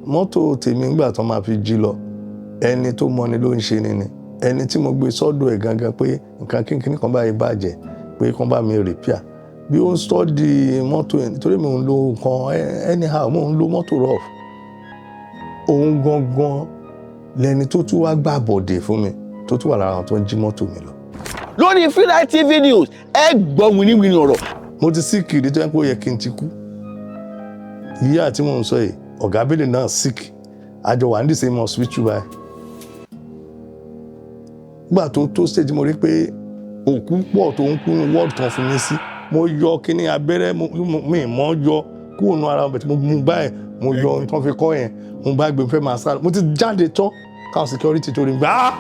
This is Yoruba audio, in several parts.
Mọ́tò tèmi, ńgbà tó máa fi jí lọ, ẹni tó mọni ló ń ṣe ni. Ẹni tí mo gbé sọ́dọ̀ ẹ̀ gangan pé nǹkan kínkínní kan báyìí bàjẹ́, pé kán bá mi repair, bí ó ń study mọ́tò yẹn, nítorí mi ò ń lo nǹkan anyhow, mo ń lo mọ́tò rough. Òun gangan lẹni tó tún wá gbà bọ̀dẹ̀ fún mi, tó tún wà lára àwọn tó ń jí mọ́tò mi lọ. Lórí Freelight TV News, ẹ gbọ́ wìnìwìnì ọ̀rọ̀. Mo ti sick rí tó yẹ pé ó yẹ kí n ti kú. Yíyá tí mò ń sọ yìí, ọ̀gá Bello náà sick, àjọ wà ní the same hospital báyìí. Nígbà tó tó stage, mo rí pé òkú pọ̀ tó ń kú ní ward kan fún mi sí. Mo yọ kíní abẹ́rẹ́ mi mọ́ yọ kúrò nù ara wọn, mo mú báyìí, mo yọ ohun tó fi kọ́ yẹn, mo bá gbé, fẹ́ máa sá, mo ti jáde tán káwọn security tó rí gbà á.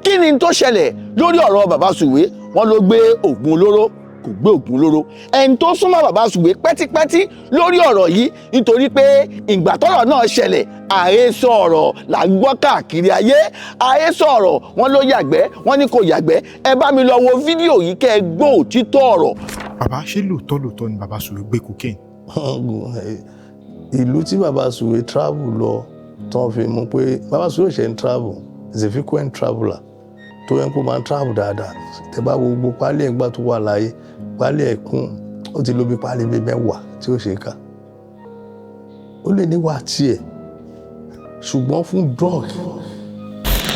Kí ni tó ṣẹlẹ̀ lórí ọ̀rọ̀ Bàbá Sùwé? Wọ́n ló gbé oògùn olóró, kò gbé oògùn olóró? Ẹni tó súnmọ́ Bàbá Sùwé pẹ́típẹ́tí lórí ọ̀rọ̀ yìí, nítorí pé ìgbà tọ́rọ̀ náà ṣẹlẹ̀, àhesọ ọ̀rọ̀ là ń gbọ́ káàkiri ayé. Àhesọ ọ̀rọ̀, wọ́n ló yàgbẹ́, wọ́n ní kò yàgbẹ́. Ẹ bá mi lọ wo fídíò yìí kẹ́ ẹ gbọ́ òtítọ́ ọ̀rọ̀. Bàbá, ṣé lóòótọ́ lóòótọ́ ni Bàbá Sùwé gbé cocaine? Ìlú tí Bàbá Sùwé travel lọ tán fi mú pé Bàbá Sùwé ṣe ń travel, is a frequent traveller, tó yẹn kó máa ń travel dáadáa. Tẹ bá wo gbogbo pálí ẹ̀gbá tó wà láyé, pálí ẹ̀kún ó ti lò bí pálí bíi 10 tí ó ṣe é kà. Ó lè níwà tiẹ̀, ṣùgbọ́n fún drug.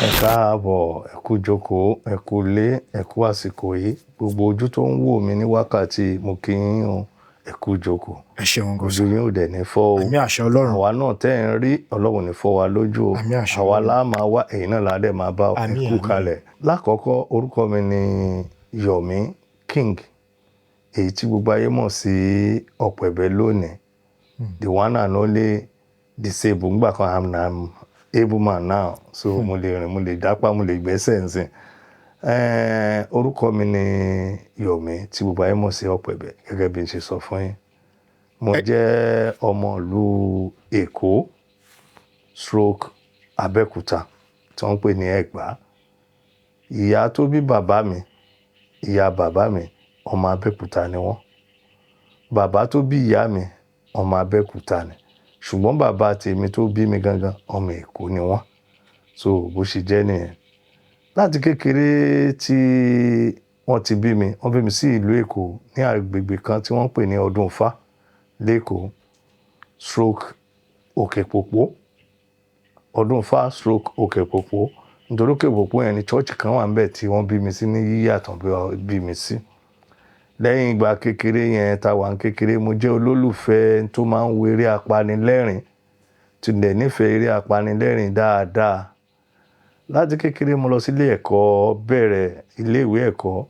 Ẹ káàbọ̀, ẹ kú jókòó, ẹ kú lé, ẹ kú àsìkò yìí. Gbogbo ojú tó ń wò mí ní wákàtí, mo kí yín o, ẹ kú jókòó. Ẹ ṣeun gan. Ojú yín ò dẹ̀ ní fọ́ o. Àmín, àṣẹ Ọlọ́run. Àwa náà tẹ́ ẹ̀ ń rí, Ọlọ́run ní fọ́ wa lójú o. Àmín, àṣẹ Àwa Ọlọ́run. lá máa wá, ẹ̀yin náà lá dẹ̀ máa bá o. Ẹ Àmín, kú àmín. kalẹ̀. Lákọ̀ọ́kọ́, orúkọ mi ni Yomi King, èyí tí gbogbo ayé mọ̀ sí Ọ̀pẹ̀bẹ̀ lónìí, the one and only disabled ngbà kan. I'm able man now, so mo lè rìn, mo lè dápá, mo lè gbẹ́sẹ̀ nsìn. Orúkọ mi ni Yomi tí gbogbo ayé mọ̀ sí Ọ̀pẹ̀bẹ̀. Gẹ́gẹ́ bí n ṣe sọ fún yín, mo jẹ́ ọmọ ìlú Èkó stroke Abẹ́òkúta tí wọ́n ń pè ní Ẹ̀gbá. Ìyá tó bí bàbá mi, ìyá bàbá mi, ọmọ Abẹ́òkúta ni wọ́n. Bàbá tó bí ìyá mi, ọmọ Abẹ́òkúta ni, ṣùgbọ́n bàbá tèmi tó bí mi gangan, ọmọ Èkó ni wọ́n. So bó ṣe jẹ́ nìyẹn. Láti kékeré tí wọ́n ti bí mi, wọ́n bí mi sí ìlú Èkó ní agbègbè kan tí wọ́n ń pè ní Ọdúnfá lẹ́kọ̀ọ́ stroke Òkè Pòpó. Ọdúnfá stroke Òkè Pòpó, nítorí Òkè Pòpó yẹn ni church kan wà níbẹ̀ tí wọ́n bí mi sí, ní yíyàtọ̀ bí mi sí. Lẹ́yìn ìgbà kékeré yẹn, tá wà ní kékeré, mo jẹ́ olólùfẹ́ tó máa ń wo eré apanilẹ́rìn, tí dẹ̀ nífẹ̀ẹ́ eré apanilẹ́rìn dáadáa. Láti kékeré, mo lọ sí ilé ẹ̀kọ́ bẹ̀rẹ̀, ilé ìwé ẹ̀kọ́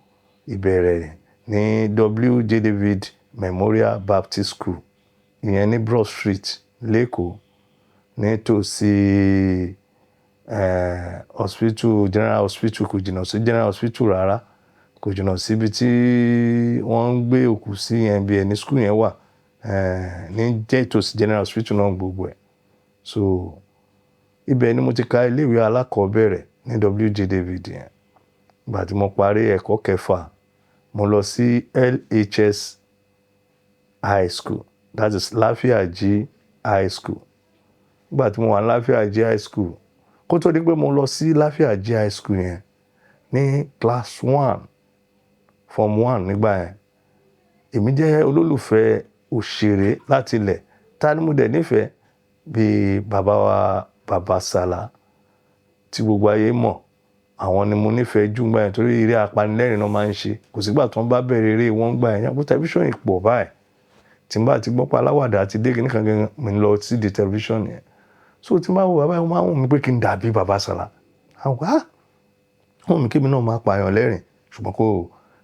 ìbẹ̀rẹ̀ ní W.J. David Memorial Baptist School, ìyẹn ní Broad Street lẹ́kọ̀ọ́, nítòsí hospital, General Hospital. Kò jìnnà sí General Hospital rárá, kò jìnnà síbi tí wọ́n ń gbé òkú sí yẹn, bí ẹni school yẹn wà ní jẹ́ ìtòsí General Hospital náà gbogbo ẹ̀. So ibẹ̀ ni mo ti ka ilé ìwé alákọ̀ọ́bẹ̀rẹ̀ ní W.J. David yẹn. Ìgbà tí mo parí ẹ̀kọ́ kẹfà, mo lọ sí LHS High School, that is Láfíàjì High School. Nígbà tí mo wà ní Láfíàjì High School, kó tó di pé mo lọ sí Láfíàjì High School yẹn, ní class one, form one nígbà yẹn, èmi jẹ́ olólùfẹ́ òṣèré láti ilẹ̀. Ta ni mo dẹ̀ nífẹ̀ẹ́? Bíi bàbá wa, Bàbá Sàlá tí gbogbo ayé mọ̀, àwọn ni mo nífẹ̀ẹ́ jù nígbà yẹn, torí eré apanilẹ́rìn náà máa ń ṣe. Kò sígbà tí wọ́n bá bẹ̀rẹ̀ eré wọn gbà yẹn, yàtọ̀ tẹlifíṣàn ìpọ̀ báyìí, tí n bá ti gbọ́ pé aláwàdà àti dé kìnnìkan gangan, mi lọ sí di tẹlifíṣàn yẹn. So tí n bá wo bàbá yẹn, wọ́n máa ń wù mí pé kí n dàbí Bàbá Sàlá. Àwọn ah, wọ́n wù mí kí èmi náà máa pààyàn lẹ́rìn, ṣùgbọ́n kò,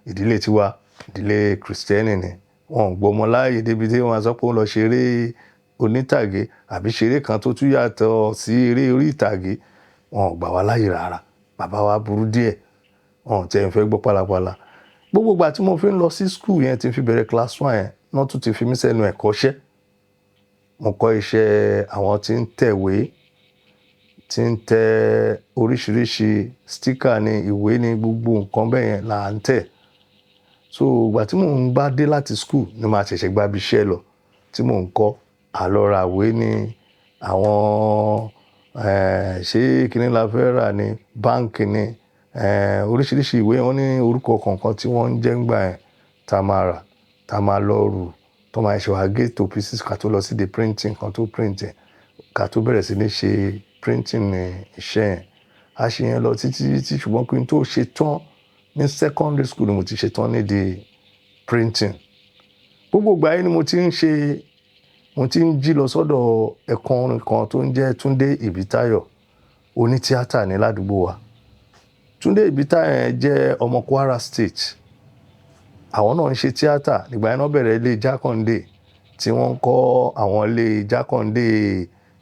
ìdílé tiwa, ìdílé Kristẹni ni, wọn ò gbọ́ ọmọ láàyè débi tí wọ́n á sọ pé ó ń lọ ṣeré onítàgé àbí ṣeré kan tó tún yàtọ̀ sí eré orí ìtàgé. Wọn ò gbà wá láàyè rárá. Bàbá wa burú díẹ̀, wọn ò tiẹ̀ ń fẹ́ gbọ́ pálapàla. Gbogbo ìgbà tí mo fi ń lọ sí school yẹn, tí n fi bẹ̀rẹ̀ class one yẹn náà, tún ti fi mí sẹ́nu ẹ̀kọ́ṣẹ́. Mo kọ́ iṣẹ́ àwọn tí ń tẹ̀wé, tí ń tẹ oríṣiríṣi sticker ní ìwé, ní gbogbo nǹkan bẹ́ẹ̀ yẹn là ń tẹ̀. So ìgbà tí mò ń bá dé láti school ni màá ṣẹ̀ṣẹ̀ gba ibi iṣẹ́ lọ tí mò ń kọ́. À lọ ra ìwé ní Àwọn ṣé kíní la fẹ́ rà ní báǹkì ni, oríṣiríṣi ìwé wọn ní orúkọ kọ̀ọ̀kan tí wọ́n ń jẹ́ ńgbà yẹn tá a máa rà, tá a máa lọ rù, tó máa ṣe wá gé to pieces ká tó lọ sí the printing kan tó print ẹ̀, ká tó bẹ̀rẹ̀ sí ní ṣe printing ní iṣẹ́ yẹn. A ṣe yẹn lọ títí títí, ṣùgbọ́n kí n tó ṣe tán ní secondary school ni mo ti ṣe tán nídìí printing. Gbogbo ìgbà yẹn ni mo ti ń ṣe, mo ti ń jí lọ sọ́dọ̀ ẹ̀kan orin kan tó ń jẹ́ Túndé Ìbítáyọ̀, oní tíátà ní ládùúgbò wa. Túndé Ìbítáyọ̀ yẹn jẹ́ ọmọ Kwara State. Àwọn náà ń ṣe tíátà. Nígbà yẹn náà bẹ̀rẹ̀ ilé Jákàndé tí wọ́n ń kọ́, àwọn ilé Jákàndé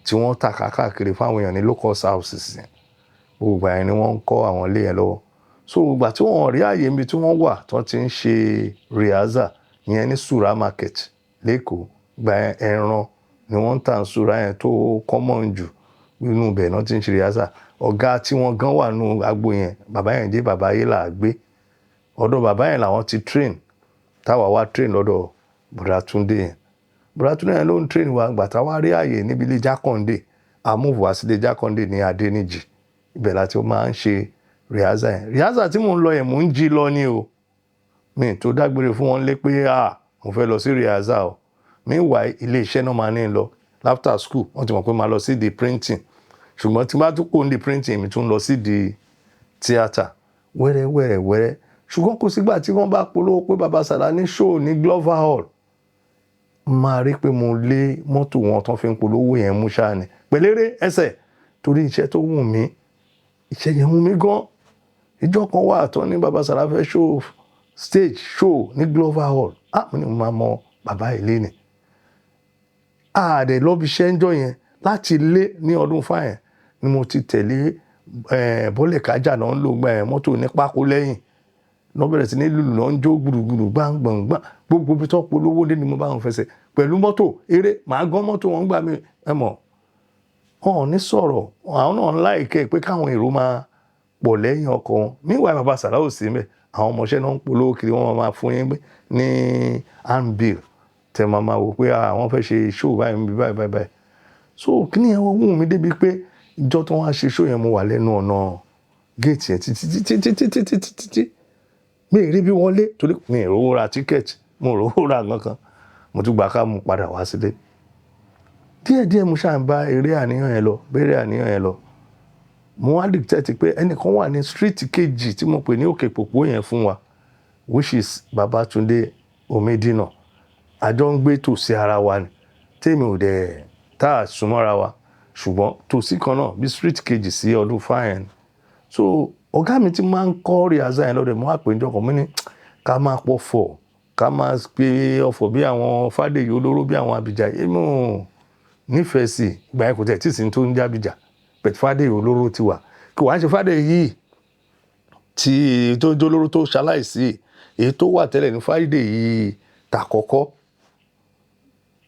tí wọ́n tà káàkiri fún àwọn èèyàn ní low cost houses yẹn. Gbogbo ìgbà yẹn ni wọ́n ń kọ́ àwọn ilé yẹn lọ́wọ́. So ìgbà tí wọ́n rí ààyè níbi tí wọ́n wà tí wọ́n ti ń ṣe rehearsal yẹn ní Sura Market l'Ékòó. Ìgbà yẹn ẹran ni wọ́n ń tà ní Sura yẹn tó common jù, nínú ibẹ̀ náà ti ń ṣe rehearsal. Ọ̀gá tí wọ́n gan wà nínú agbo yẹn, bàbá yẹn jẹ́ bàbá Ayélàágbé. Ọ̀dọ̀ bàbá yẹn làwọn ti train, táwa wá train lọ́dọ̀ Bọ̀dá Túndé yẹn. Bọ̀dá Túndé yẹn ló ń train wa. Ìgbà táwa rí ààyè níbi ilé Jákàndé, a move wá sí ilé Jákàndé ní Adéníjì. Ibẹ̀ la ti máa ń ṣe rehearsal yẹn. Rehearsal tí mò ń lọ yẹn, mò ń jí lọ ní o. Mi tó dágbére fún wọn lé pé ah, mo fẹ́ lọ sí rehearsal o. Meanwhile, ilé iṣẹ́ náà máa ní lọ after school, wọ́n ti mọ̀ pé màá lọ sí the printing. Ṣùgbọ́n tí n bá tún kúrò ní the printing, èmi tún lọ sí the theatre wẹ́rẹ́ wẹ́rẹ́ wẹ́rẹ́. Ṣùgbọ́n kò sígbà tí wọ́n bá polówó pé Baba Sala ní show ní Glover Hall, máa rí pé mo lé mọ́tò wọn tán fi ń polówó yẹn mú ṣáà ni pẹ̀lẹ́rẹ́ ẹsẹ̀, torí iṣẹ́ tó wù mí, iṣẹ́ yẹn wù mí gan. Ìjọ kan wà tó ní Baba Sala fẹ́ show, stage show ní Glover Hall. Ah, mo ní mo máa mọ bàbá ilé ni àdè lọ́bi iṣẹ́ ń jọ yẹn láti lé ní ọdún fáyẹn ni mo ti tẹ̀lé bọ́lẹ̀ kájà náà ń lò gbà yẹn, mọ́tò ní pákó lẹ́yìn lọ́ bẹ̀rẹ̀ sí ní lùlù lọ́ ń jó gbùrùgbùrù gbàngbàngbà. Gbogbo ibi tó polówó dé ni mo bá wọn fẹsẹ̀ pẹ̀lú mọ́tò eré, màá gán mọ́tò wọn gbà mí. Ẹ mọ̀ wọn ò ní sọ̀rọ̀, àwọn náà ń láìkẹ́ pé káwọn èrò máa pọ̀ lẹ́yìn ọkọ̀ wọn. Meanwhile, Baba Sala ò sí mbẹ̀, àwọn ọmọọṣẹ́ náà ń polówó kiri, wọ́n máa fún yín ní handbill tẹ máa máa wò pé àwọn fẹ́ ṣe show báyìí níbi báyìí báyìí báyìí. So kíní yẹn wọ́n wù mí débi pé ìjọ tó wọ́n á ṣe show yẹn, mo wà lẹ́nu ọ̀nà géètì yẹn títí títí títí títí títí, mi ì rí bí wọlé torí mi ì rówó ra ticket, mo ò rówó ra nǹkan. Mo tún gbà ká mo padà wá sílé. Díẹ̀díẹ̀ mo ṣáà ń bá eré àníyàn yẹn lọ, bá eré àníyàn yẹn lọ. Mo wá dictate pé ẹnìkan wà ní street kejì tí mo pè ní Òkè Pòpó yẹn fún wa, which is Babatunde Omidina. Àjọ ń gbé tòsí ara wa ni, tèmi ò dẹ̀ tá a súnmọ́ra wa, ṣùgbọ́n tòsí kan náà bí street kejì sí ọdún fáyẹn. So ọ̀gá mi ti máa ń kọ́ rehearsal yẹn lọ́dọ̀. Mo wá pè ní ọkọ̀ mi ní ká máa pọ̀ fọ̀, ká máa pe ọ̀fọ̀ bí àwọn Fádèyí olóró, bí àwọn Abìjà. Èmi ò nífẹ̀ẹ́ sí ìgbà yẹn, kò tẹ̀ tí ì sí tó ń jábìjà, but Fádèyí olóró ti wà. Kí wàá ṣe Fádèyí yìí tí tó jólóró tó ṣaláìsí, èyí tó wà tẹ́lẹ̀ ní Fádèyí tàkọ́kọ́.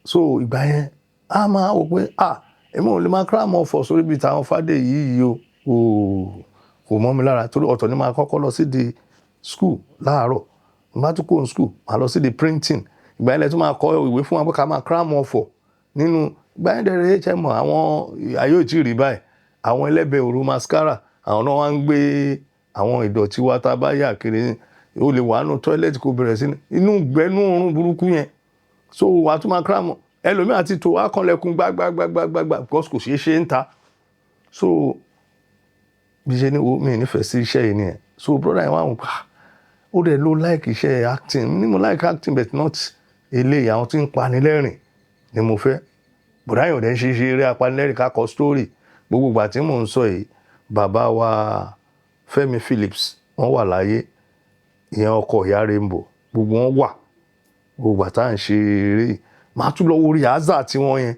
So ìgbà yẹn a máa wò pé ah, èmi ò lè máa cram ọ̀fọ̀ sórí bíi tàwọn Fádèyí yìí o, kò mọ́ mi lára, torí ọ̀tọ̀ ni máa kọ́kọ́ lọ sí di school láàárọ̀, mo bá tún kúrò ní school, màá lọ sí di printing. Ìgbà yẹn lẹ tún máa kọ ìwé fún wa pé ká máa cram ọ̀fọ̀ nínú. Ìgbà yẹn dẹ̀rẹ̀ ṣe mọ̀ àwọn ayé ò tí ì rí báyìí, àwọn ẹlẹ́bẹ̀ẹ́ òru mascara, àwọn náà wá ń gbé àwọn ìdọ̀tí wa tá a bá yà kiri. Ó lè wà nínú toilet kó bẹ̀rẹ̀ sí ní inú ìgbẹ́nú òórùn burúkú yẹn. So wà á tún máa cram, ẹlòmíì àti tò wá kanlẹ̀kùn gbágbágbágbágbá because kò ṣeé ṣe ń ta. So bí ṣe ní wo mi ò nífẹ̀ẹ́ sí iṣẹ́ yìí nìyẹn. So brother yẹn wá wò pa, ó dẹ̀ ló like iṣẹ́ acting ní. Mo like acting but not eléyìí, àwọn tí ń pani lẹ́rìn ni mo fẹ́. Bọ̀dá yẹn ò dẹ̀ ń ṣe eré apanilẹ́rìn, ká kọ story. Gbogbo ìgbà tí mò ń sọ yìí, bàbá wa Fẹ́mi Phillips wọ́n wà láyé, ìyẹn ọkọ ìyá Rainbow, gbogbo wọn wà. Gbogbo ìgbà tá à ń ṣe eré yìí, màá tún lọ wo rehearsal tí wọ́n yẹn,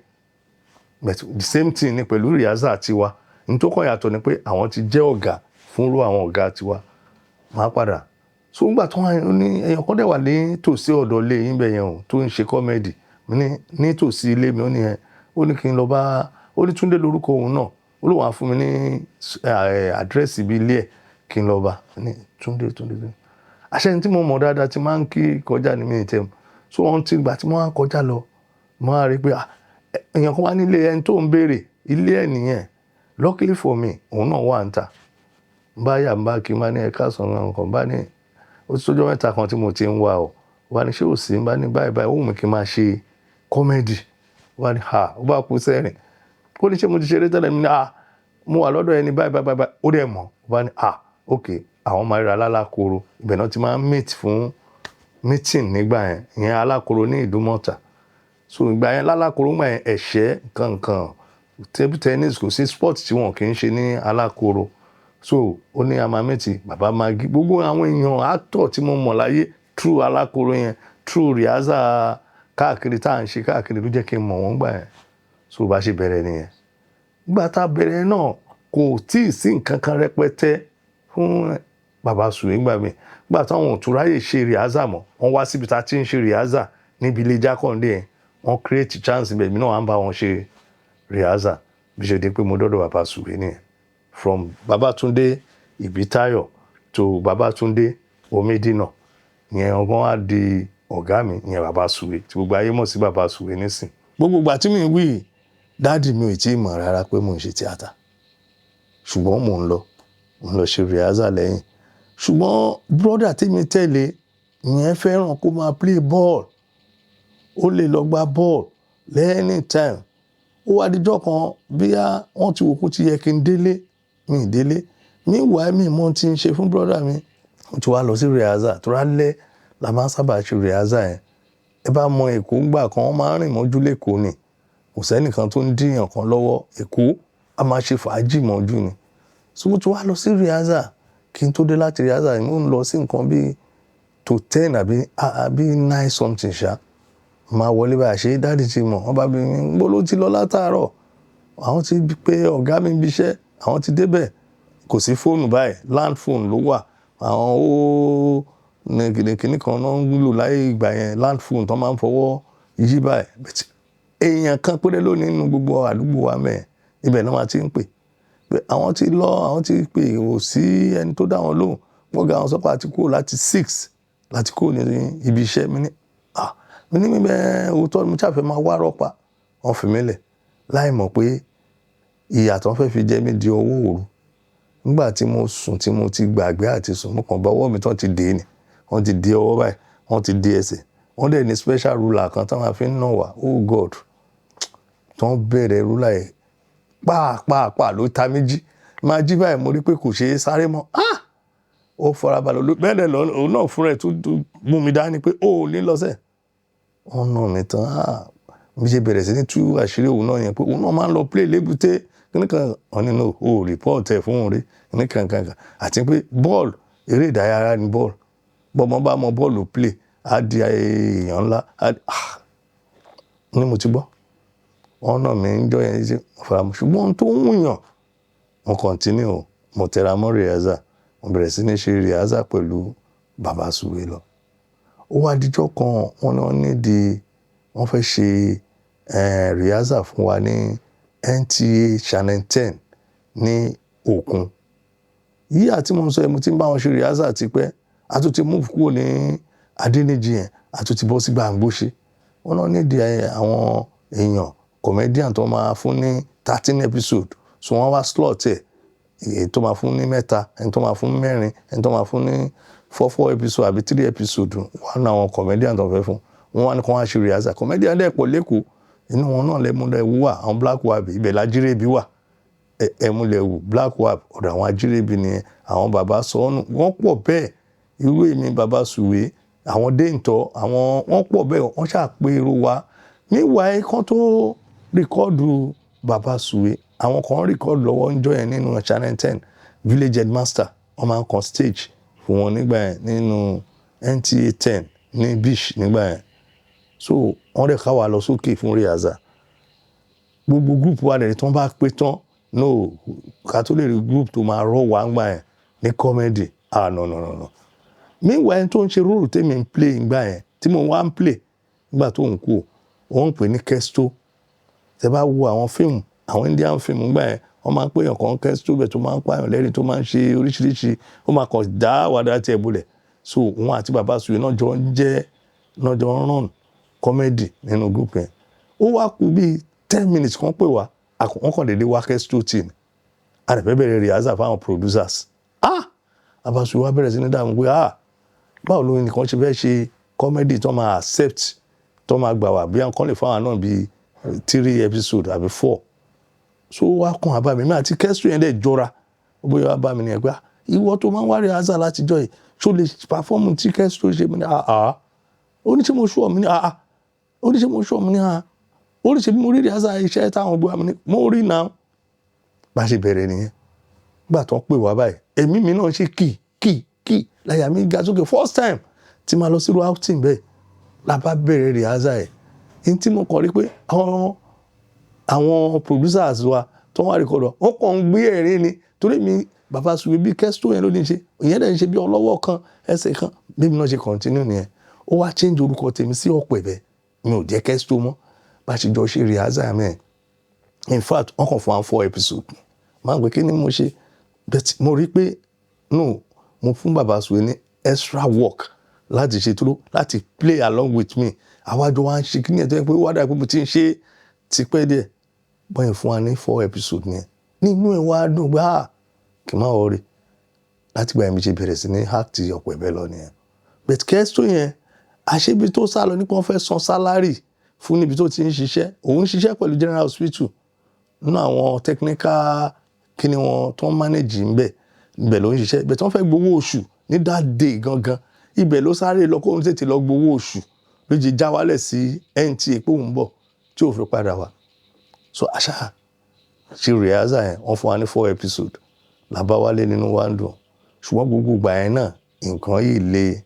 but the same thing ni pẹ̀lú rehearsal tiwa. Ní tó kàn yàtọ̀ ni pé àwọn ti jẹ́ ọ̀gá fúnrú àwọn ọ̀gá tiwa. Màá padà. So nígbà tó wà ní èèyàn kan dẹ̀ wà ní tòsí ọ̀dọ̀ ilé yín bẹ́ẹ̀ yẹn o tó ń ṣe comedy. Mo ní ní tòsí ilé mi, ó ní ẹ, ó ní kí n lọ bá, ó ní Túndé lórúkọ òun náà. Ó lóun á fún mi ní àdírẹ́sì ibi ilé ẹ̀ kí n lọ bá. Mo ní Túndé, Túndé, Túndé. Àṣẹ ẹni tí mo mọ̀ dáadáa tí máa ń kí kọjá ní mi tẹ̀. So wọ́n ti ìgbà tí mo wá ń kọjá lọ, mo wá rí pé ah, Èèyàn kan wá nílé ẹni tó ń béèrè, ilé ẹ̀ nìyẹn. Luckily for me, òun náà wà ń ta. N bá yà, n bá kí n bá ní ẹ̀ka sọ̀rọ̀ nǹkan, bá ní ó ti tójọ́ 3 kan tí mo ti ń wá o. Wá ní ṣé ò sí? N bá ní báyìí báyìí, ó wù mí kí n máa ṣe comedy. Wá ní ha, ó bá kú sẹ́rìn. Ó ní ṣé mo ti ṣeré tẹ́lẹ̀? Mi ní ah, mo wà lọ́dọ̀ ẹni báyìí báyìí báyìí. Ó dẹ̀ mọ̀. Ó bá ní ah, okay, àwọn máa ríra lálákòrò. Ibẹ̀ náà ti máa ń meet fún meeting nígbà yẹn. Ìyẹn Alákòrò ní Ìdúmọ̀tà. So ìgbà yẹn lálákòrò, ìgbà yẹn ẹ̀ṣẹ́ nǹkan, table tennis, kò sí sport tí wọn kì í ṣe ní Alákòrò. So ó ní a máa meet Bàbá Maggi. Gbogbo àwọn èèyàn actor tí mo mọ̀ láyé through Alákòrò yẹn, through rehearsal káàkiri tá à ń ṣe káàkiri ló jẹ́ kí n mọ̀ wọ́n gbà yẹn. So bá ṣe bẹ̀rẹ̀ nìyẹn. Nígbà tá a bẹ̀rẹ̀ náà, kò tíì sí nǹkan kan rẹpẹtẹ fún Bàbá Sùwé nígbà mi. Nígbà táwọn ò tún ráyè ṣe rehearsal mọ́, wọ́n wá síbi tá a ti ń ṣe rehearsal níbi ilé Jákàndé yẹn. Wọ́n create chance ibẹ̀, èmi náà wá ń bá wọn ṣe rehearsal. Bí ṣe di pé mo dọ́dọ̀ Bàbá Sùwé nìyẹn. From Babátúndé Ìbítáyọ̀ to Babátúndé Omídínà. Ìyẹn ọgbọ́n wá di ọ̀gá mi, ìyẹn Bàbá Sùwé tí gbogbo ayé mọ̀ sí Bàbá Sùwé nísìn. Gbogbo ìgbà tí mi ń wí, daddy mi ò tí ì mọ̀ rárá pé mò ń ṣe tíátà. Ṣùgbọ́n mò ń lọ ṣe rehearsal lẹ́yìn. Ṣùgbọ́n brother tí mi tẹ̀lé, ìyẹn fẹ́ràn kó máa play ball. Ó lè lọ gbá ball anytime. Ó wá di ọjọ́ kan bí wọ́n ti wò kó ti yẹ kí n délé, mi ì délé. Meanwhile, mi mọ̀ ohun tí ń ṣe fún brother mi. Mo ti wá lọ sí rehearsal, torí alẹ́ la máa ń sábà ṣe rehearsal yẹn. Ẹ bá mọ Èkó ńgbà kan, wọ́n máa ń rìn mọ́jú lékòó ni. Kò sẹ́nìkan tó ń dìyàn kan lọ́wọ́. Èkó, a máa ṣe fàájì mọ́jú ni. So mo ti wá lọ sí rehearsal. Kí n tó dé láti rehearsal, mò ń lọ sí nǹkan bí to 10 àbí 9 something ṣá. Màá wọlé báyìí, ṣé daddy ti mọ̀? Wọ́n bá bi mí, "Níbo ló ti lọ látàárọ̀?" Àwọn ti pé ọ̀gá mi níbi iṣẹ́, àwọn ti dé bẹ̀. Kò sí fóònù báyìí, land phone ló wà. Àwọn ó ní kíní kan náà ń lò láyé ìgbà yẹn, land phone tó máa ń fọwọ́ yí báyìí. But èèyàn kan péré ló ní nínú gbogbo àdúgbò wa mẹ́ẹ̀. Ibẹ̀ ni wọ́n ti ń pè. Pé àwọn ti lọ, àwọn ti pè, kò sí ẹni tó dá wọn lóhùn. Ọ̀gá wọn sọ pé a ti kúrò láti 6, láti kúrò ní ibi iṣẹ́. Mi ní, "À," mi ní bẹ́ẹ̀ òótọ́ ni mo ṣà fẹ́ máa wá rọ́pa. Wọ́n fi mí lẹ̀ láì mọ̀ pé ìyà tó ń fẹ́ fi jẹ mí di ọwọ́ òru. Nígbà tí mo sùn tí mo ti gbàgbé àti sùn, mo kàn bá ọwọ́ mi tán ti dè ní. Wọ́n ti dè ọwọ́ báyìí, wọ́n ti dè ẹsẹ̀. Wọ́n dẹ̀ ní special ruler kan tí wọ́n máa fi ń nà wá. Oh God! Tí wọ́n bẹ̀rẹ̀ ruler yẹn, pàá pàá pàá ló ta mí jí. Máa jí báyìí, mo rí pé kò ṣe é sáré mọ́. Ah! Ó farabalẹ̀, bẹ́ẹ̀ dẹ̀ lọ, òun náà fúnra ẹ̀ tún mú mi dání pé ó ò ní lọ sẹ́. Wọ́n nà mí tán. Ah! Bí ṣe bẹ̀rẹ̀ sí ní tú àṣírí òun náà yẹn pé òun náà máa ń lọ play lébùté. Kíní kan, wọ́n ní no, o ò report ẹ̀ fún òun rí. Kíní kan kan kan. Àti pé bọ́ọ̀lù, eré ìdárayá ni bọ́ọ̀lù. Bọ́mọ bá mọ bọ́ọ̀lù play, á di èèyàn ńlá. Ah! Ní mo ti gbọ́. Wọ́n nà mí níjọ́ yẹn títí mo faramọ́. Ṣùgbọ́n ohun tó ń wù yàn, mo continue o. Mo tẹra mọ́ rehearsal. Mo bẹ̀rẹ̀ sí ní ṣe rehearsal pẹ̀lú Bàbá Sùwé lọ. Ó wá di ọjọ́ kan, wọ́n ní wọ́n need, wọ́n fẹ́ ṣe rehearsal fún wa ní NTA Channel 10 ní Òkun. Yíyà tí mo ń sọ yìí, mo ti ń bá wọn ṣe rehearsal tipẹ́. A tún ti move kúrò ní Adéníjì yẹn, a tún ti bọ́ sí Gbàngbóṣe. Wọ́n náà need àwọn èèyàn comedian tó máa fún ní 13 episode. So wọ́n wá slot ẹ̀, èyí tó máa fún ní mẹ́ta, ẹni tó máa fún mẹ́rin, ẹni tó máa fún ní four four episode àbí three episode wà nínú àwọn comedian tó fẹ́ fún. Wọ́n wá ní kí wọ́n wá ṣe rehearsal. Comedian dẹ̀ pọ̀ lÉkòó. Inú wọn náà lẹ́múlẹ́wù wà, àwọn Black Wab, ibẹ̀ l'Ajírébi wà. Ẹ̀múlẹ̀wù, Black Wab, ọ̀dọ̀ àwọn Ajírébi nìyẹn. Àwọn Bàbá Sọ́nù, wọ́n pọ̀ bẹ́ẹ̀. Irú èmi Bàbá Sùwé, àwọn Déǹtọ́, àwọn wọ́n pọ̀ bẹ́ẹ̀. Wọ́n ṣà pé irú wa. Meanwhile, kán tó record Bàbá Sùwé, àwọn kan record lọ́wọ́ níjọ́ yẹn nínú Channel 10, Village Headmaster. Wọ́n máa ń kan stage fún wọn nígbà yẹn nínú NTA 10 ní beach nígbà yẹn. So wọ́n dẹ̀ ká wa lọ sókè fún rehearsal. Gbogbo group wa dẹ̀ tí wọ́n bá pé tán, no, ká tó lè rí group tó máa rọ̀ wá nígbà yẹn ní comedy. Ah, no, no, no, no. Meanwhile, ẹni tó ń ṣe role tèmi ń play nígbà yẹn, tí mo wá ń play nígbà tó ń kú, wọ́n ń pè ní Kesto. Tẹ bá wo àwọn fíìmù, àwọn Indian film nígbà yẹn, wọ́n máa ń pè èèyàn kan Kesto bẹ́ẹ̀ tó máa ń pààyàn lẹ́rìn, tó máa ń ṣe oríṣiríṣi, ó máa kàn dá àwàdà tí ẹ bolẹ̀. So òun àti Bàbá Sùwé náà jọ ń jẹ́, náà jọ ń run comedy nínú group yẹn. Ó wá kú bí 10 minutes kan pè wá, wọ́n kàn déédéé wá Kesto team. A lè fẹ́ bẹ̀rẹ̀ rehearsal fáwọn producers. Ah, Bàbá Sùwé wa bẹ̀rẹ̀ sí ní dààmú pé, ah, báwo ló nìkan ṣe fẹ́ ṣe comedy tó máa accept, tó máa gbà wá, bí àwọn kan lè fáwọn náà bíi three episode àbí four. So wá kàn á bá mi, mi àti Kesto yẹn dẹ̀ jọra. Bóyá wá bá mi ní ẹgbẹ́, ìwọ tó máa ń wá rehearsal látijọ́ yìí, ṣó lè perform tí Kesto ṣe? Mi ní, ah ah. Ó ní, ṣé mo ṣú ọ? Mi ní, ah ah. Ó ní, ṣé mo ṣú ọ? Mi ní, ah. Ó ní, ṣe bí mo rí rehearsal iṣẹ́ táwọn gbé wa? Mi ní, mo rí náà. Bá ṣe bẹ̀rẹ̀ nìyẹn. Nígbà tó ń pè wá báyìí, èmi mi náà ṣe kì kì kì, láyà mi ga sókè. First time tí máa lọ sí outing bẹ́ẹ̀, la bá bẹ̀rẹ̀ rehearsal ẹ̀. Ní tí mo kàn rí pé àwọn producers wa tó wá record wa, wọ́n kàn ń gbé ẹ̀rín ni, torí mi Bàbá Sùwé bí Kesto yẹn ló ní ṣe, ìyẹn dẹ̀ ń ṣe bí ọlọ́wọ́ kan, ẹsẹ̀ kan. Bí mi náà ṣe continue nìyẹn. Ó wá change orúkọ tèmi sí Ọ̀pẹ̀bẹ̀, mi ò jẹ́ Kesto mọ́. Bá ṣe jọ ṣe rehearsal mẹ́ẹ̀, in fact, wọ́n kàn fún wa four episode. Máa ń pè kí ni mo ṣe, but mo rí pé no, mo fún Bàbá Sùwé ní extra work láti ṣe tó láti play along with me. Àwájọ wa ń ṣe kí ni ẹ̀ tó yẹ pé wá dà pé mo ti ń ṣe tipẹ́ díẹ̀. Bọ́yìn fún wa ní four episode yẹn, nínú ẹ̀ wá dùn pé, ah, kì í má worry. Láti gbà yẹn, mi ṣe bẹ̀rẹ̀ sí ní act Ọ̀pẹ̀bẹ̀ lọ nìyẹn. But Kesto yẹn, àṣebi tó sá lọ nípa wọ́n fẹ́ san salary fún níbi tó ti ń ṣiṣẹ́. Òun ń ṣiṣẹ́ pẹ̀lú General Hospital, nínú àwọn technical kí ni wọn tó ń manage ń bẹ̀, ibẹ̀ ló ń ṣiṣẹ́. Ibẹ̀ tí wọ́n fẹ́ gbowó oṣù ní that day gangan, ibẹ̀ ló sáré lọ kóun tètè lọ gbowó oṣù. Ló já wálẹ̀ sí NTA pé òun bọ̀, tí ò fi padà wá. So àṣà ṣe rehearsal yẹn, wọ́n fún wa ní four episode, làbá wálé, nínú wa ń dùn. Ṣùgbọ́n gbogbo ìgbà yẹn náà, nǹkan yìí le.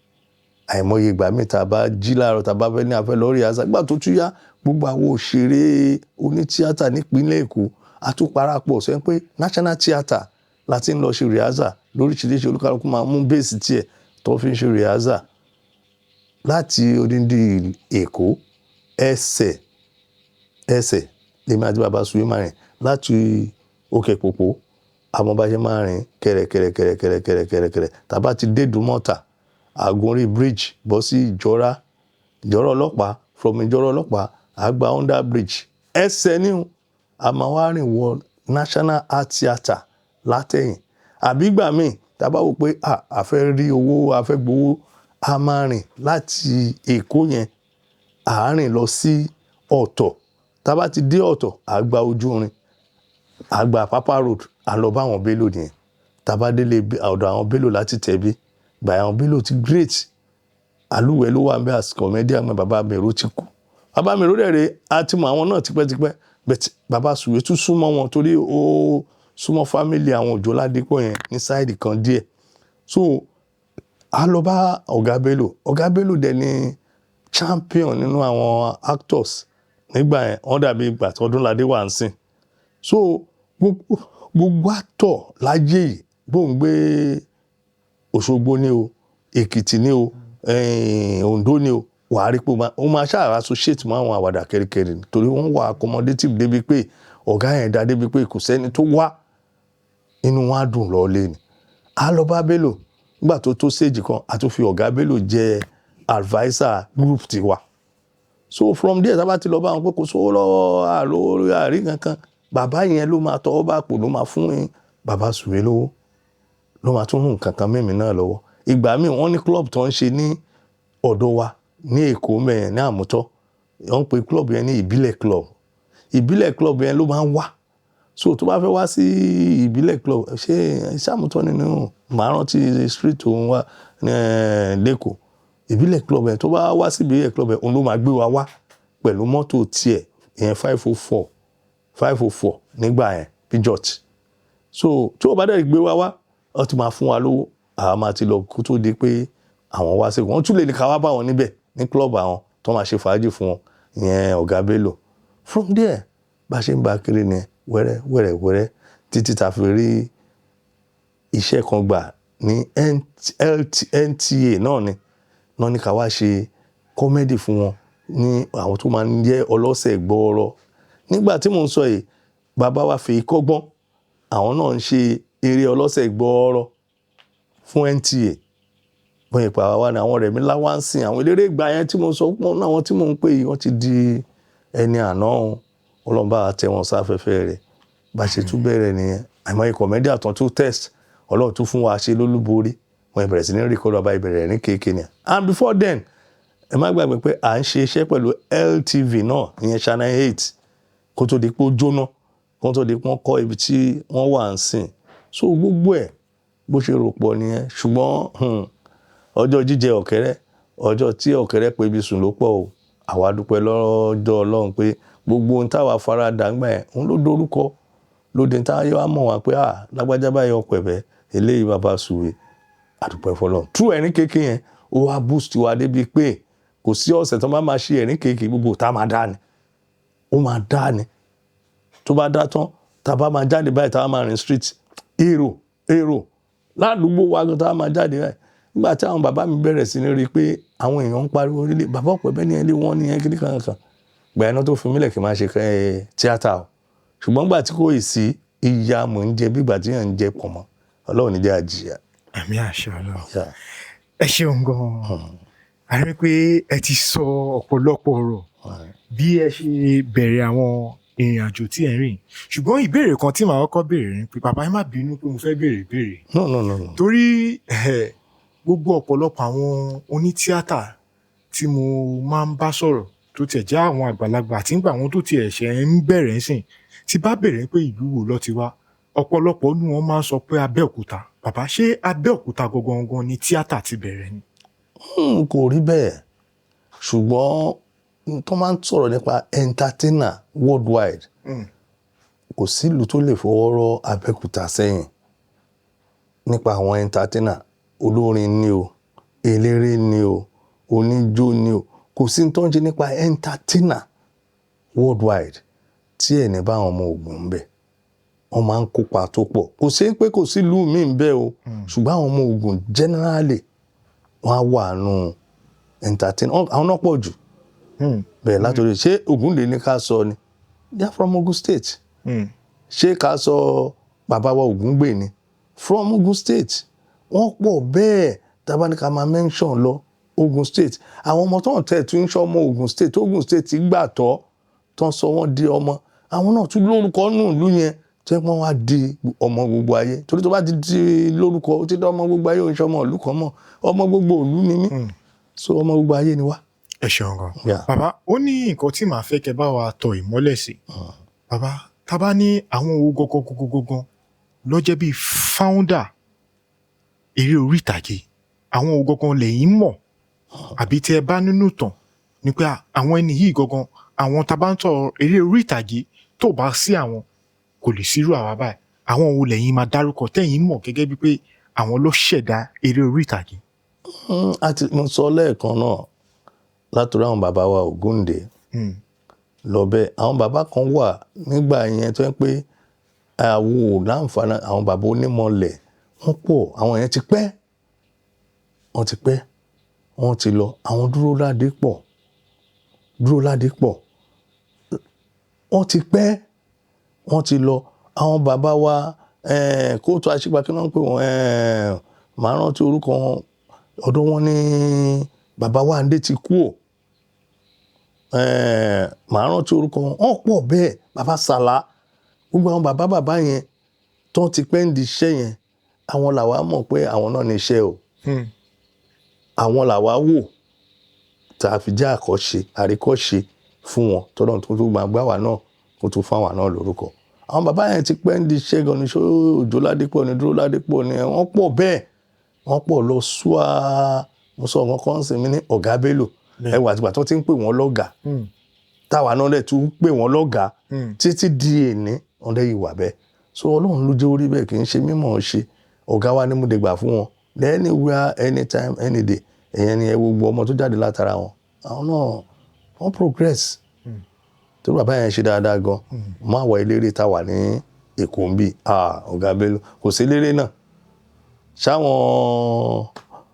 Àìmọye ìgbà míì tá a bá jí láàárọ̀, tá a bá fẹ́ ní a fẹ́ lọ rehearsal, nígbà tó tún yá, gbogbo àwọn òṣèré onítíátà nípínlẹ̀ Èkó a tún parapọ̀ sọ pé National Theatre la ti ń lọ ṣe rehearsal lóríṣiríṣi. Olúkálùkù máa mú bass tiẹ̀ tó fi ń ṣe rehearsal láti odindi Èkó. Ẹsẹ̀ ẹsẹ̀ lèmi àti Bàbá Sùwé máa rìn láti Òkè Pópó. Àmọ́ bá ṣe máa rìn kẹ̀rẹ̀kẹ̀rẹ̀ kẹ̀rẹ̀kẹ̀rẹ̀ kẹ̀rẹ̀kẹ̀rẹ̀ kẹ̀rẹ̀, tá bá ti dé Ìdúmọ̀tà, àgùnrí bridge bọ́ sí Ìjọra, Ìjọra ọlọ́pàá. From Ìjọra ọlọ́pàá, àgbà under bridge, ẹsẹ̀ níhùn, a máa wá rìn wọ National Art Theatre látẹ̀yìn. Àbí ìgbà míì tá a bá wò pé a fẹ́ rí owó, a fẹ́ gbowó, a máa rìn láti Èkó yẹn, à rìn lọ sí Ọ̀tọ̀. Tá a bá ti dé Ọ̀tọ̀, à gba ojú irin, à gba Apapa Road, à lọ bá àwọn Bello nìyẹn. Tá a bá délé ọ̀dọ̀ àwọn Bello láti tẹ̀bí gbà, àwọn Bello ti great. Alúwẹ̀ ló wà níbẹ̀ as comedian mọ́. Bàbá Mèrò ti kú. Bàbá Mèrò dẹ̀ rè, a ti mọ àwọn náà tipẹ́tipẹ́, but Bàbá Sùwé tún súnmọ́ wọn torí ó súnmọ́ family àwọn Òjó Ládípọ̀ yẹn ní side kan díẹ̀. So a lọ bá Ọ̀gá Bello. Ọ̀gá Bello dẹ̀ ni champion nínú àwọn actors nígbà yẹn. Wọ́n dàbí ìgbà tí Ọdúnládé wà ń sìn. So gbogbo actor láyé yìí, bóun gbé Òṣogbo ní o, Èkìtì ní o, Oǹdó ní o, wàá rí pé ó máa ṣáà associate mọ́ àwọn àwàdà kẹrìkẹrì, torí wọ́n wà accommodative débi pé ọ̀gá yẹn dá débi pé kò sẹ́ni tó wá, inú wọn á dùn lọ́ọ́lé ni. A lọ bá Bello. Nígbà tó tó stage kan, a tún fi Ọ̀gá Bello jẹ́ adviser group tiwa. So from there, tá a bá ti lọ bá wọn pé kò sówó lọ́wọ́, àlówó àrí kankan, bàbá yẹn ló máa tọwọ́ bá pò, ló máa fún Bàbá Sùwé lówó, ló máa tún mú nǹkan kan mímì náà lọ́wọ́. Ìgbà míì, wọ́n ní club tó ń ṣe ní ọ̀dọ̀ wa ní Èkó mẹ́yẹn ní Àmútọ́. Wọ́n ń pe club yẹn ní Ìbílẹ̀ Club. Ìbílẹ̀ Club yẹn ló máa ń wá. So tó bá fẹ́ wá sí Ìbílẹ̀ Club, ṣé Àmútọ́ nínú, màá rántí street tó ń wá ní lẹ́kọ̀ọ́, Ìbílẹ̀ Club yẹn. Tó bá wá sí Ìbílẹ̀ Club yẹn, òun ló máa gbé wa wá pẹ̀lú mọ́tò tiẹ̀ ìyẹn, 504 504 nígbà yẹn, Peugeot. So tí wọ́n bá dẹ̀ gbé wa wá, wọ́n ti máa fún wa lówó, àwa máa ti lọ kó tó di pé àwọn wá sí. Wọ́n tún lè ní ká wá bá wọn níbẹ̀ ní club àwọn tó máa ṣe fàájì fún wọn ìyẹn, Ọ̀gá Bello. From there, bá ṣe ń bá kiri ni wẹ́rẹ́ wẹ́rẹ́ wẹ́rẹ́ títí ta fi rí iṣẹ́ kan gbà ní NTA náà ni náà ní ká wá ṣe comedy fún wọn ní àwọn tó máa ń jẹ́ ọlọ́sẹ̀ gbọ́ọ́rọ́. Nígbà tí mò ń sọ yìí, bàbá wa Fèyí Kọ́gbọ́n, àwọn náà ń ṣe eré ọlọ́sẹ̀ gbọ́ọ́rọ́ fún NTA. Bọ́n ìpa wa ni àwọn Rẹ̀mí Láwánsìn, àwọn eléré ìgbà yẹn tí mo sọ pọ̀ náà, àwọn tí mò ń pè yìí, wọ́n ti di ẹni àná o. Ọlọ́run bá wa tẹ wọn sáfẹ́fẹ́ rẹ̀. Bá ṣe tún bẹ̀rẹ̀ nìyẹn. Àìmọye comedian tán tún test, Ọlọ́run tún fún wa ṣe lólúborí. Wọ́n bẹ̀rẹ̀ sí ní record bàbá ìbẹ̀rẹ̀ ní kéèké ni. And before then, ẹ má gbàgbé pé à ń ṣe iṣẹ́ pẹ̀lú LTV náà, ìyẹn Channel 8, kó tó di pé ó jóná, kó tó di pé wọ́n kọ́ ibi tí wọ́n wà ń sìn. So gbogbo ẹ̀ bó ṣe rò pọ̀ nìyẹn. Ṣùgbọ́n ọjọ́ jíjẹ ọ̀kẹ́rẹ́, ọjọ́ tí ọ̀kẹ́rẹ́ pé ibi sùn ló pọ̀ o. Àwa dúpẹ́ lọ́dọ̀ Ọlọ́run pé gbogbo ohun táwa faradà ńgbà yẹn, òun ló dorúkọ lóde táyé wa mọ̀ wá pé, "À, lágbájá báyìí, Ọ̀pẹ̀bẹ̀, eléyìí bàbá Sùwé." Àdúpẹ́ fọlọ́run. Tú ẹ̀rín kéèké yẹn, ó wá boost wa débi pé kò sí ọ̀sẹ̀ tó bá máa ṣe ẹ̀rín kéèké, gbogbo tá máa dá ni, ó máa dá ni. Tó bá dá tán, tá a bá máa jáde báyìí, tá a máa rìn street, èrò èrò ládùúgbò wa gan, tá a máa jáde báyìí. Nígbà tí àwọn bàbá mi bẹ̀rẹ̀ sí ní rí i pé àwọn èèyàn ń pariwo orílẹ̀, bàbá Ọ̀pẹ̀bẹ̀ ní ẹlé wọn ní ẹ kíní kankan gbà iná tó fi mílẹ̀ kí n máa ṣe tíátà o. Ṣùgbọ́n gbà tí kò ì sí ìyá, mò ń jẹ bí ìgbà tí yàn ń jẹ pọ̀ mọ́. Ọlọ́run ní jẹ́ àjìyà. Àmín, àṣẹ Ọlọ́run. Ẹ ṣeun gan-an. A rí pé ẹ ti sọ ọ̀pọ̀lọpọ̀ ọ̀rọ̀ bí ẹ ṣe bẹ̀rẹ̀ àwọn ìrìn àjò tí ẹ ń rìn, ṣùgbọ́n ìbéèrè kan tí màá kọ́kọ́ béèrè ni pé, bàbá, ẹ má bínú pé mo fẹ́ béèrè ìbéèrè. No, no, no, no. Torí gbogbo ọ̀pọ̀lọpọ̀ àwọn onítíátà tí mo máa ń bá sọ̀rọ̀, tó tiẹ̀ jẹ́ àwọn àgbàlagbà àti nígbà àwọn tó tiẹ̀ ṣẹ̀ ń bẹ̀rẹ̀ ń sìn, tí bá béèrè pé ìlú wo ló ti wá, ọ̀pọ̀lọpọ̀ nínú wọn máa ń sọ pé Abẹ́òkúta. Bàbá, ṣé Abẹ́òkúta gangan ni tíátà ti bẹ̀rẹ̀ ni? Kò rí bẹ́ẹ̀, ṣùgbọ́n tó máa ń sọ̀rọ̀ nípa entertainer worldwide, kò sí ìlú tó lè fọwọ́ rọ́ Abẹ́òkúta sẹ́yìn nípa àwọn entertainer. Olórin ni o, eléré ni o, oníjó ni o, kò sí tó ń ṣe nípa entertainer worldwide tí ẹ̀ ní bá àwọn ọmọ Ògùn ń bẹ̀. Wọ́n máa ń kópa tó pọ̀. Kò sí pé kò sí ìlú míì ń bẹ o, ṣùgbọ́n àwọn ọmọ Ògùn generally, wọ́n á wà nù entertainer, àwọn náà pọ̀ jù bẹ́ẹ̀. Látòrí ṣé Ògúndé ní ká sọ ni, they are from Ogun State. Ṣé ká sọ bàbá wa Ògúngbè ni, from Ogun State. Wọ́n pọ̀ bẹ́ẹ̀, tábà ní ká máa mention lọ, Ogun State. Àwọn ọmọ tó ń tẹ̀ tún ń ṣe ọmọ Ogun State, Ogun State gbà tọ́ tó ń sọ wọ́n di ọmọ, àwọn náà tún lórúkọ nù ìlú yẹn tó yẹ pé wọ́n wá di ọmọ gbogbo ayé, torí tó bá ti di lórúkọ, ó ti di ọmọ gbogbo ayé. Òun ṣe ọmọ ìlú kan mọ́, ọmọ gbogbo ìlú ni mí. So ọmọ gbogbo ayé ni wá. Ẹ ṣeun gan. Yeah. Bàbá, ó ní nǹkan tí màá fẹ́ kẹ́ bá wa tọ ìmọ́lẹ̀ sí. Bàbá, tá bá ní àwọn owó gangan ló jẹ́ bíi founder eré orí ìtàgé, àwọn owó gangan lẹ́yìn mọ̀, àbí tí ẹ bá nínú ìtàn ni pé àwọn ẹni yìí gangan, àwọn tá bá ń tọ eré orí ìtàgé, tó bá sí àwọn, kò lè sírú àwa báyìí, àwọn wo lẹ́yìn máa dárúkọ tẹ́yìn mọ̀ gẹ́gẹ́ bíi pé àwọn ló ṣẹ̀dá eré orí ìtàgé? Àti mo sọ lẹ́ẹ̀kan náà, látòrí àwọn bàbá wa Ògúndé lọ bẹ́ẹ̀, àwọn bàbá kan wà nígbà yẹn tó ń pé àwo ò láǹfààní, àwọn bàbá onímọ̀lẹ̀, wọ́n pọ̀. Àwọn yẹn ti pẹ́, wọ́n ti pẹ́, wọ́n ti lọ. Àwọn Dúró Ládé pọ̀, Dúró Ládé pọ̀, wọ́n ti pẹ́, wọ́n ti lọ. Àwọn bàbá wa kóòtù àṣìpà, kí wọ́n ń pè wọ́n, màá rántí orúkọ wọn. Ọ̀dọ̀ wọn ní bàbá wa Ndé ti kú ò, màá rántí orúkọ wọn. Wọ́n pọ̀ bẹ́ẹ̀, bàbá Sàlá, gbogbo àwọn bàbá bàbá yẹn tó ti pẹ́ ń di iṣẹ́ yẹn, àwọn làwa mọ̀ pé àwọn náà ní iṣẹ́ o. Àwọn làwa wò tá a fi jẹ́ àkọ́ṣe, àríkọ́ṣe fún wọn, tọ́lọ́run tó tó máa gbá wa náà, kó tó fún àwa náà lórúkọ. Àwọn bàbá yẹn ti pẹ́ ń di iṣẹ́ gan ni. Ṣó Òjó Ládépọ̀ ni, Dúró Ládépọ̀ ni, wọ́n pọ̀ bẹ́ẹ̀, wọ́n pọ̀ lọ ṣúà. Mo sọ nǹkan kan sí mi ní Ọ̀gá Bello, ẹwà àtìgbà tó ti ń pè wọ́n lọ́gàá, táwa náà dẹ̀ tún pè wọ́n lọ́gàá títí di èní, wọ́n dẹ̀ yìí wà bẹ́ẹ̀. So Ọlọ́run ló jẹ́ orí bẹ́ẹ̀, kì í ṣe mímọ̀ ṣe. Ọ̀gá wa ni mo dé gbà fún wọn anywhere, anytime, any day. Ìyẹn ni ẹ wo gbogbo ọmọ tó jáde látara wọn, àwọn náà wọ́n progress, torí bàbá yẹn ṣe dáadáa gan. Mọ àwọn eléré tá wà ní Èkó ń bì, Ọ̀gá Bello, kò sí eléré náà ṣáwọn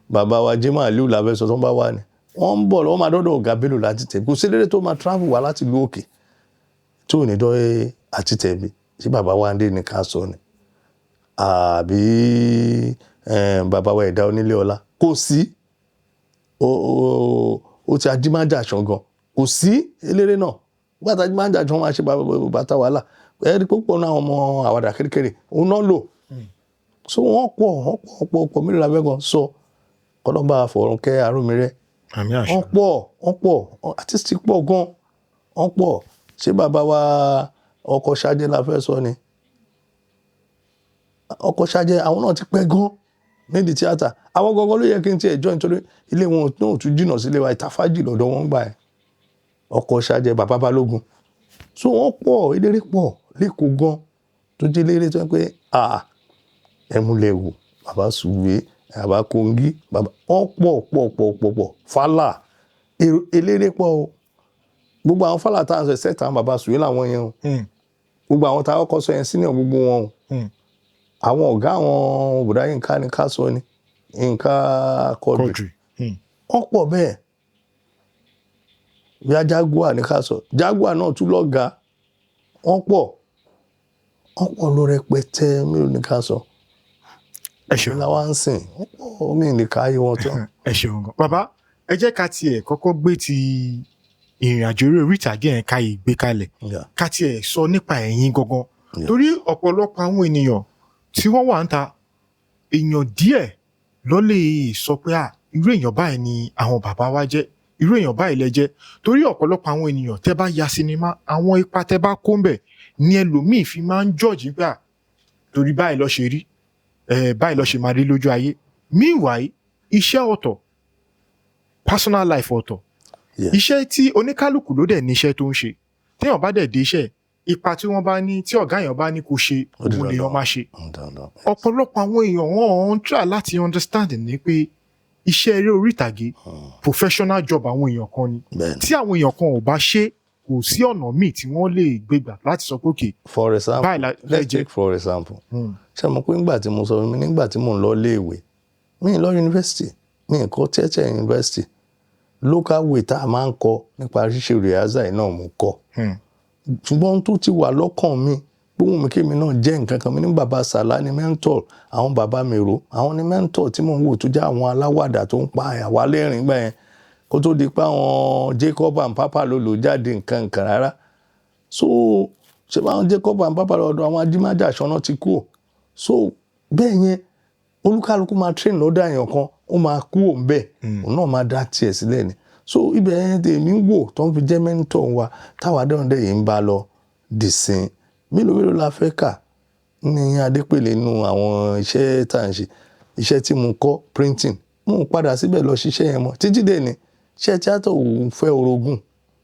bàbá wa Jimoh Aliu làbẹ́ sọ tó ń bá wà ní wọ́n ń bọ̀ lọ́wọ́, máa dọ́dọ̀ Ọ̀gá Bello láti tẹ̀. Kò sí eléré tó máa travel wá láti ìlú òkè tí ò ní dọ́ àti tẹ̀bi. Ṣé bàbá wa ń dé ní ká sọ ni, àbí bàbá wa Ẹ̀dá Onílé Ọlá? Kò sí, ó ti ajímájà ṣangan, kò sí eléré náà. Bàtà máa ń jà tí wọ́n máa ṣe bàtà wàhálà. Ẹ̀rí púpọ̀ náà, àwọn ọmọ àwàdà kékeré òun náà lò. So wọ́n pọ̀, wọ́n pọ̀ pọ̀ pọ̀. Mélòó la fẹ́ kan sọ? Kọ́lọ́mbà àfọ̀run kẹ́ àrùn rẹ̀. Àmì àṣẹ. Wọ́n pọ̀, wọ́n pọ̀. Artist pọ̀ gan, wọ́n pọ̀. Ṣé bàbá wa ọkọ̀ ṣáájẹ́ la fẹ́ sọ ni? Ọkọ̀ ṣáájẹ́, àwọn náà ti pẹ́ gan nídìí tíátà. Àwọn gangan ló yẹ kí n tiẹ̀ join, nítorí ilé wọn náà tún jìnnà sílé wa. Ìtafájì lọ́dọ̀ wọn gbà ẹ̀. Ọkọ̀ ṣáájẹ́, bàbá Balógun. So wọ́n pọ̀, eléré pọ̀ lẹ́kọ̀ọ́ gan tó jẹ́ eléré tó yẹ pé ẹ̀múlẹ̀wò, bàbá Sùwé, bàbá Kongi, bàbá wọ́n pọ̀ pọ̀ pọ̀ pọ̀ pọ̀. Fálà, eléré pọ̀ o. Gbogbo àwọn Fálà tá à ń sọ ẹsẹ̀ tàn, bàbá Sùwé làwọn yẹn o. Gbogbo àwọn tá a kọ́kọ́ sọ yẹn, senior gbogbo wọn o. Àwọn ọ̀gá, àwọn bùdá Yínká ni ká sọ ni, Yínká Quadri. Quadri. Wọ́n pọ̀ bẹ́ẹ̀. Bíi Jaguar ní ká sọ, Jaguar náà tún lọ́gàá. Wọ́n pọ̀, wọ́n pọ̀ ló rẹpẹtẹ. Mélòó ní ká sọ? Ẹ ṣeun. Ní wa ń sìn, wọ́n pọ̀, mí lè ká ayé wọn tán. Ẹ ṣeun gan, bàbá. Ẹ jẹ́ ká tiẹ̀ kọ́kọ́ gbé ti ìrìn àjò eré orí ìtàgé yẹn, ká yìí gbé kalẹ̀, ká tiẹ̀ sọ nípa ẹ̀yin gangan, torí ọ̀pọ̀lọpọ̀ àwọn ènìyàn tí wọ́n wà ń ta, èèyàn díẹ̀ ló lè sọ pé à, irú èèyàn báyìí ni àwọn bàbá wa jẹ́, irú èèyàn báyìí lẹ jẹ́, torí ọ̀pọ̀lọpọ̀ àwọn ènìyàn, tẹ́ bá ya sinimá, àwọn ipa tẹ́ bá kó ń bẹ̀ ni ẹlòmíì fi máa ń judge pé à, torí báyìí ló ṣe rí ẹ, báyìí ló ṣe máa rí lójú ayé. Meanwhile, iṣẹ́ ọ̀tọ̀, personal life ọ̀tọ̀. Iṣẹ́ tí oníkálukú ló dẹ̀ ní iṣẹ́ tó ń ṣe. Téèyàn bá dẹ̀ dé iṣẹ́, ipa tí wọ́n bá ní, tí ọ̀gá èèyàn bá ní kó ṣe, Ó di òun lèèyàn dandan. máa ṣe. Dandan. Ọ̀pọ̀lọpọ̀ àwọn èèyàn, wọ́n ń try láti understand ní pé iṣẹ́ eré orí ìtàgé, professional job àwọn èèyàn kan ni. Tí àwọn èèyàn kan ò bá ṣe, kò sí ọ̀nà míì tí wọ́n lè gbégbà láti sọ pé okay, For example, báyìí la fẹ́ let's jẹ́. take for example, ṣé mo pé nígbà tí mo sọ fún mi, nígbà tí mò ń lọ iléèwé, mi ì lọ yunifásitì, mi ì kọ́ theatre yunifásitì. Local way tá a máa ń kọ́ nípa ṣíṣe rehearsal yìí náà mo kọ́. Ṣùgbọ́n ohun tó ti wà lọ́kàn mi, gbóhùn mi kémi náà jẹ́ nǹkan kan mi ní, bàbá Sàlá ni mentor àwọn bàbá mi rò. Àwọn ni mentor tí mò ń wò, tó jẹ́ àwọn aláwàdà tó ń pa àwa lẹ́rìn gbà yẹn, kó tó di pé àwọn Jacob and Papa ló lò jáde nǹkan nǹkan rárá. So ṣé báwọn Jacob and Papa lọ́dọ̀ àwọn ajímájà ṣọ́nà ti kú ò. So bẹ́ẹ̀ yẹn, olúkálukú máa train lọ́dọ̀ èèyàn kan, ó máa kú òun bẹ́ẹ̀, òun náà máa dá tiẹ̀ sílẹ̀ ni. So ibẹ̀ yẹn tèmi ń wò tó ń fi jẹ́ mentor wa, táwa dẹ́rùn dẹ́ yìí ń bá lọ dìsín. Mélòó mélòó la fẹ́ kà ní Adépèlé nínú àwọn iṣẹ́ tá à ń ṣe? Iṣẹ́ tí mo kọ́, printing, mo ń padà síbẹ̀ lọ ṣiṣẹ́ yẹn mọ́ títí dé ní. Iṣẹ́ tíátà òun fẹ́ orogún.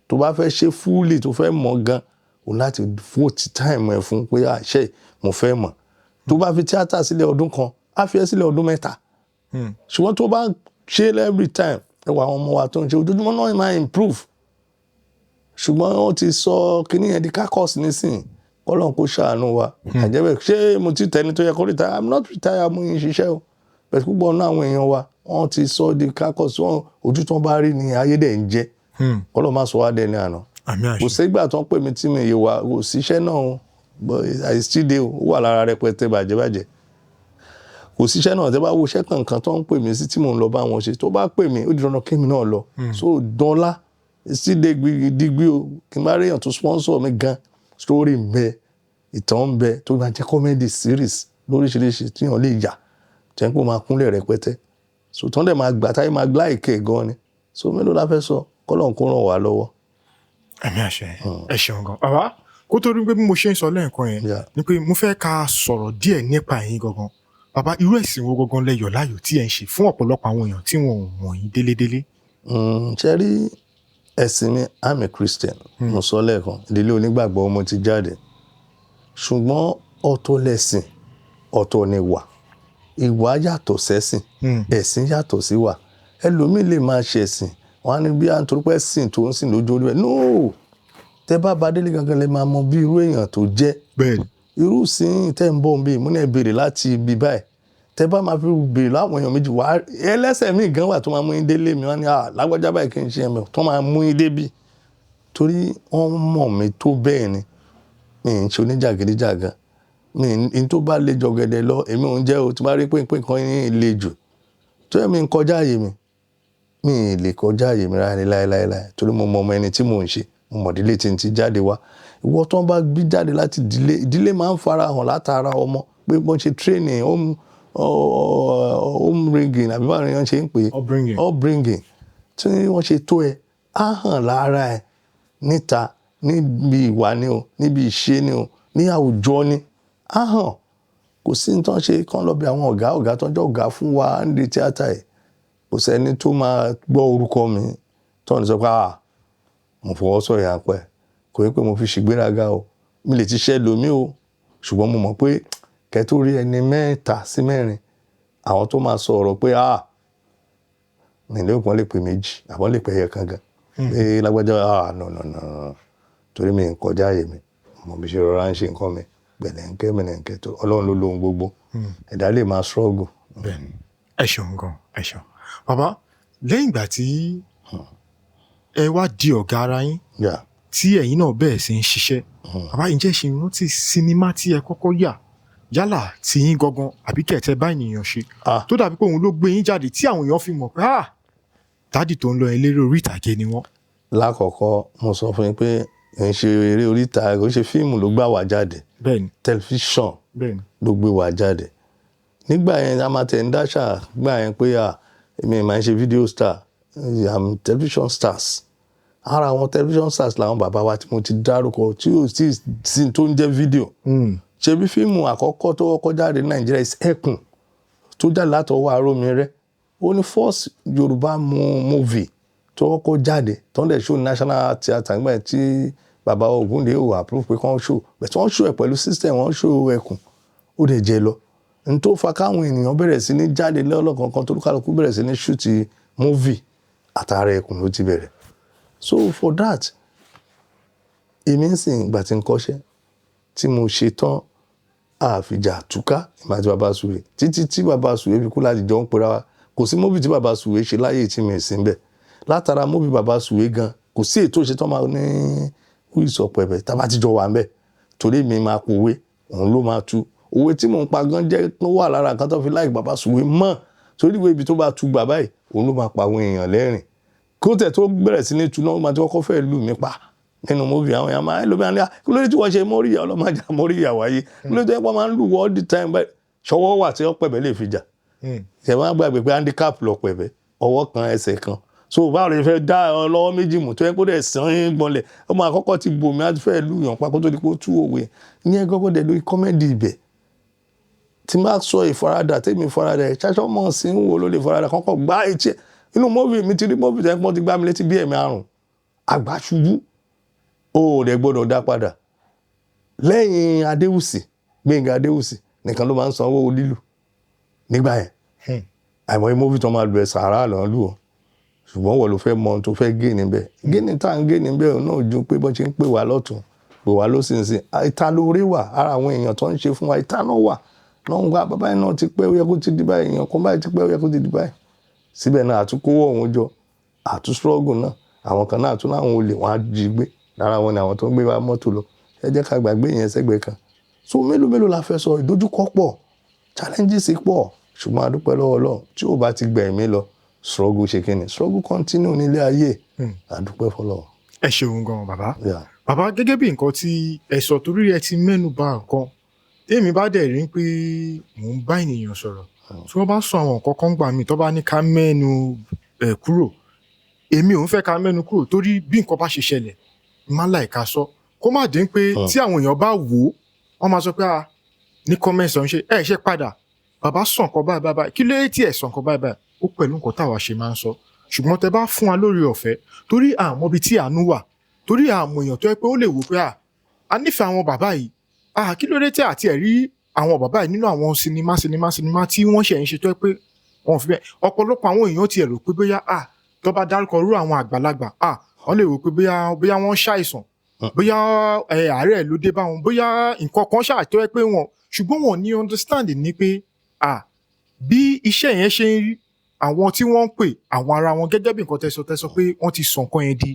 Tó bá fẹ́ ṣe fully, tó fẹ́ mọ̀ gan, òun láti devote time ẹ̀ fún pé àṣẹ mo fẹ́ mọ̀. Tó bá fi tíátà sílẹ̀ ọdún kan, á fi ẹ́ sílẹ̀ ọdún 3. Ṣùgbọ́n tó bá ṣe every time, ẹ wà, àwọn ọmọ wa tó ń ṣe ojoojúmọ́ náà máa improve. Ṣùgbọ́n wọ́n ti sọ kíní yẹn di caucus nísìnyí. Kọ́lọ́n kó ṣàánú wa. Àjẹbẹ́ ṣé mo ti tẹni tó yẹ kó retire? I'm not retire, mo yín ṣiṣẹ́ o. Bẹ̀rẹ̀ púpọ̀ náà, àwọn èèyàn wa, wọ́n ti sọ di caucus. Wọ́n ojú tó ń bá rí ni ayé dẹ̀ ń jẹ́. Kọ́lọ́n má sọ wá dẹni àná. Àmì àṣẹ. Kò sígbà tó ń pè mí tí mi yé wa, kò síṣẹ́ náà o, but I still dey o. Ó wà lára rẹpẹtẹ bàjẹ́bàjẹ́. Kò síṣẹ́ náà. Tẹ́ bá wo iṣẹ́ kankan tó ń pè mí sí tí mò ń lọ bá wọn ṣe, tó bá pè mí, ó di dandan kémi náà lọ. So dọ́là still dey digbí o. Kí n bá rí èèyàn tó sponsor mi gan, story ń bẹ, ìtàn ń bẹ tó máa jẹ́ comedy series lóríṣiríṣi tí èèyàn lè yà jẹ́ pé ó máa kúnlẹ̀ rẹpẹtẹ. So tó ń dẹ̀ máa gbà táyé máa like ẹ̀ gan ni. So mélòó la fẹ́ sọ? Kọ́lọ́n kó ràn wá lọ́wọ́. Àmì àṣẹ. Ẹ ṣeun gan, bàbá. Kó tó rí pé bí mo ṣe ń sọ lẹ́ẹ̀kan yẹn ni pé mo fẹ́ ká sọ̀rọ̀ díẹ̀ nípa ẹ̀yin gangan. Bàbá, irú ẹ̀sìn wo gangan lẹ yọ̀ láàyò tí ẹ̀ ń ṣe, fún ọ̀pọ̀lọpọ̀ àwọn èèyàn tí wọn ò mọ̀ yín délédélé? Ṣe rí ẹ̀sìn mi, I'm a Christian. Mo sọ lẹ́ẹ̀kan, ìdílé onígbàgbọ́ mo ti jáde. Ṣùgbọ́n ọ̀tọ̀ lẹ̀sìn, ọ̀tọ̀ ni ìwà. Ìwà yàtọ̀ sẹ́sìn, ẹ̀sìn yàtọ̀ sí ìwà. Ẹlòmíì lè máa ṣe ẹ̀sìn, wọ́n á ní bí à ń torí pé ẹ̀sìn tó ń sìn lójú orí ẹ̀. No, tẹ bá ba délé gangan lè máa mọ bí irú èèyàn tó jẹ́. Irú sìn tẹ́ ń bọ̀ ń bí, mo ní ẹ béèrè láti ibi báyìí. Tẹ bá máa fi béèrè láwọn èèyàn méjì wá, ẹlẹ́sẹ̀ míì gan wà tó máa mú yín délé mi. Wọ́n ní à lágbájá báyìí kí n ṣe ẹ̀mẹ̀ tó máa mú yín débí, torí wọ́n mọ̀ mí tó bẹ́ẹ̀ ni. Mi ń ṣe oníjàgídíjàgan. Mi ń tó bá le jọ̀gẹ̀dẹ̀ lọ, èmi ò ń jẹ́ o. Tí bá rí pé nǹkan yín le jù tó yẹ mi ń kọjá àyè mi, mi ì lè kọjá àyè mi rárá láéláéláé, torí mo mọ ọmọ ẹni tí mò ń ṣe. Mo mọ̀ ìdílé tí n ti jáde wá. Ìwọ tó ń bá gbé jáde láti ìdílé, ìdílé máa ń farahàn látara ọmọ pé bọ́n ṣe training, home bringing, àbí báwo ni wọ́n ṣe ń pè é? Upbringing. Upbringing tí wọ́n ṣe tó ẹ á hàn lára ẹ níta, níbi ìwà ni o, níbi ìṣe ni o, ní àwùjọ ni á hàn. Kò sí ní tán ṣe kán lọ bí àwọn ọ̀gá ọ̀gá tó ń jẹ́ ọ̀gá fún wa ní tíátà ẹ̀. Kò sẹ́ni tó máa gbọ́ orúkọ mi tó ní sọ pé, "Ah, mo fọwọ́ sọ̀yà pẹ́." Kò yẹ pé mo fi ṣègbéraga o, mi lè ti ṣẹ́ lomi o, ṣùgbọ́n mo mọ̀ pé kẹ́ tó rí ẹni mẹ́ta sí mẹ́rin àwọn tó máa sọ ọ̀rọ̀ pé, "Ah," nílé òpin lè pè méjì àbọ̀ lè pè ẹyẹ kan gan pé lágbájá. Ah, no, no, no, no, torí mi ń kọjá àyè mi. Mo bí ṣe rọra ń ṣe nǹkan mi gbẹ̀lẹ̀ńkẹ́ mẹ̀lẹ̀ńkẹ́, tó Ọlọ́run ló lóhun gbogbo, ẹ̀dá lè máa struggle. Bẹ́ẹ̀ni, ẹ ṣeun gan, ẹ ṣeun bàbá. Lẹ́yìn ìgbà tí ẹ wá di ọ̀gá ara yín, tí ẹ̀yin náà bẹ̀rẹ̀ sí ń ṣiṣẹ́, bàbá, ǹjẹ́ ṣe rántí sinimá tí ẹ kọ́kọ́ yà, yálà tí yín gangan àbí kẹ̀tẹ́ bá ènìyàn ṣe, tó dàbí pé òun ló gbé yín jáde tí àwọn èèyàn fi mọ̀ pé, ah, daddy tó ń lọ eléré orí ìtàgé ni wọ́n? Lákọ̀ọ́kọ́, mo sọ fún yín pé kì í ṣe eré orí ìtàgé, kò ń ṣe fíìmù ló gbà wá jáde. Tẹlifíṣàn ló gbé wá jáde. Nígbà yẹn, a máa tẹ̀ ń dáṣà gbà yẹn pé, à, èmi máa ń ṣe video star, I'm television stars. Ara àwọn television stars làwọn bàbá wa tí mo ti dárúkọ tí yóò sì sí tó ń jẹ́ fídíò. Ṣebí fíìmù àkọ́kọ́ tó kọ́kọ́ jáde ní Nàìjíríà is Ẹkùn, tó jáde látọwọ́ Arómirẹ́. Ó ní first Yorùbá movie tó kọ́kọ́ jáde, tó ń dẹ̀ show ní National Theatre nígbà tí bàbá Ògúndé ò approve pé kán show, but wọ́n show ẹ̀ pẹ̀lú system. Wọ́n show Ẹkùn, ó dẹ̀ jẹ lọ. N tó fa káwọn ènìyàn bẹ̀rẹ̀ sí ní jáde lọ́lọ́kankan, tó kálukú bẹ̀rẹ̀ sí ní shoot movie, àtàrà Ẹkùn ló ti bẹ̀rẹ̀. So for that, èmi ń sìn ìgbà tí ń kọ́ṣẹ́ tí mo ṣe tán, àfìjà túká ìgbà tí bàbá Sùwé, títí tí bàbá Sùwé fi kú láti jọ ń pera wa. Kò sí movie tí bàbá Sùwé ṣe láyé tí mi sí ń bẹ̀. Látara movie bàbá Sùwé gan, kò sí ètò ìṣe tó máa ní ìsọpẹ̀pẹ̀ tá a bá ti jọ wà ń bẹ̀, torí mi máa pòwe, òun ló máa tú òwe tí mò ń pa gan. Jẹ́ tó wà lára nǹkan tó fi láì bàbá Sùwé mọ̀, torí ìwé ibi tó bá tú gbà báyìí, òun ló máa pa àwọn èèyàn lẹ́rìn. Kó tẹ̀ tó bẹ̀rẹ̀ sí ní tu náà, ó máa ti kọ́kọ́ fẹ́ lù mí pa nínú movie. Àwọn èèyàn máa ń lóbi àná, kí ló dé tí wọ́n ṣe móríyá ọlọ́mọdé móríyá wáyé? Kí ló dé wọ́n máa ń lù wọ́ all the time báyìí? Ṣọwọ́ wà tí ó pẹ̀bẹ̀ lè fi jà. Ṣe máa gbàgbé pé handicap lọ pẹ̀bẹ̀, ọwọ́ kan, ẹsẹ̀ kan? So báwo lè fẹ́ dá ọ lọ́wọ́ méjì mú tó yẹ kó dẹ̀ sàn yín gbọ́nlẹ̀? Ó máa kọ́kọ́ ti bò mí, á ti fẹ́ lù yàn pa kó tó di pé ó tú òwe ìyẹn gọ́gọ́ dẹ̀ lórí comedy ibẹ̀. Tí n bá sọ ìfaradà tèmi faradà ẹ̀ ṣáṣọ́ mọ̀ sí ń wo ló lè faradà kọ́kọ́ gbá etí ẹ̀ inú movie mi. Ti rí movie tẹ́ pọ́n ti gbá mi létí bí ẹ̀mí àrùn àgbà ṣubú, ó rẹ̀ gbọ́dọ̀ dá padà. Lẹ́yìn Adéwùsì, Gbẹ̀ngà Adéwùsì nìkan ló máa ń sanwó lílù nígbà yẹn. Àìmọye movie tó máa lu ẹ̀ sàárà lọ́n lù ọ́, ṣùgbọ́n wọ́n ló fẹ́ mọ ohun tó fẹ́ gé níbẹ̀. Gé ní tá à ń gé níbẹ̀ náà ju pé bọ́n ṣe ń pè wá lọ́tún, pè wá lósìnsìn, ìta lóore wà ara àwọn èèyàn tó ń ṣe fún wa. Ìta náà wà náà ń wá bàbá yẹn náà ti pẹ́, ó yẹ kó ti di báyìí, èèyàn kan báyìí ti pẹ́, ó yẹ kó ti di báyìí. Síbẹ̀ náà, àtúnkówó ọ̀hún jọ, àtún struggle náà. Àwọn kan náà tún láwọn olè wọn á jí gbé lára wọn ni àwọn tó ń gbé wa mọ́tò lọ. Ẹ jẹ́ ká gbàgbé yẹn sẹ́gbẹ̀ẹ́ kan. So mélòó mélòó la fẹ́ sọ? Ìdojúkọ pọ̀, challenges pọ̀, ṣùgbọ́n a dúpẹ́ lọ́wọ́ Ọlọ́run tí ò bá ti gbẹ̀mí lọ. Struggle ṣe kí ni, struggle continue nílé ayé. A dúpẹ́ fọlọ́run. Ẹ ṣeun gan, bàbá. Bàbá, gẹ́gẹ́ bí nǹkan tí ẹ sọ, torí ẹ ti mẹ́nu bà nǹkan tèmi bá dẹ̀ rí pé mò ń bá ènìyàn sọ̀rọ̀, tí wọ́n bá sọ àwọn nǹkan kan gbà mí, tó bá ní ká mẹ́nu ẹ̀ kúrò, èmi ò ń fẹ́ ká mẹ́nu kúrò, torí bí nǹkan bá ṣe ṣẹlẹ̀ má láì ká sọ, kó má dín pé tí àwọn èèyàn bá wò ó, wọ́n máa sọ pé, ah, ní comment section, ṣe ẹ ṣe padà, bàbá sọ nǹkan báyìí báyìí báyìí, kí ló dé tí ẹ sọ nǹkan báyìí báyìí? Ó pẹ̀lú nǹkan táwa ṣe máa ń sọ. Ṣùgbọ́n tẹ bá fún wa lórí ọ̀fẹ́, torí àmọ́ ibi tí àánú wà, torí àmọ́ èèyàn tó yẹ pé ó lè wò pé à nífẹ̀ẹ́ àwọn bàbá yìí, kí ló dé tí àti ẹ̀ rí àwọn bàbá yìí nínú àwọn sinimá sinimá sinimá tí wọ́n ṣẹ̀ ń ṣe, tó yẹ pé wọn ò fi bẹ́ẹ̀. Ọ̀pọ̀lọpọ̀ àwọn èèyàn ti ẹ̀ rò pé bóyá tó bá dárúkọ irú àwọn àgbàlagbà, wọ́n lè rò pé bóyá wọ́n ṣàìsàn, bóyá àárẹ̀ ló dé bá wọn, bóyá nǹkan kan ṣáà tó yẹ pé wọn, ṣùgbọ́n wọn ní understand ní pé bí iṣẹ́ yẹn ṣe ń rí, àwọn tí wọ́n ń pè àwọn ara wọn, gẹ́gẹ́ bí nǹkan tẹ́sọ pé wọ́n ti sọ nǹkan yẹn di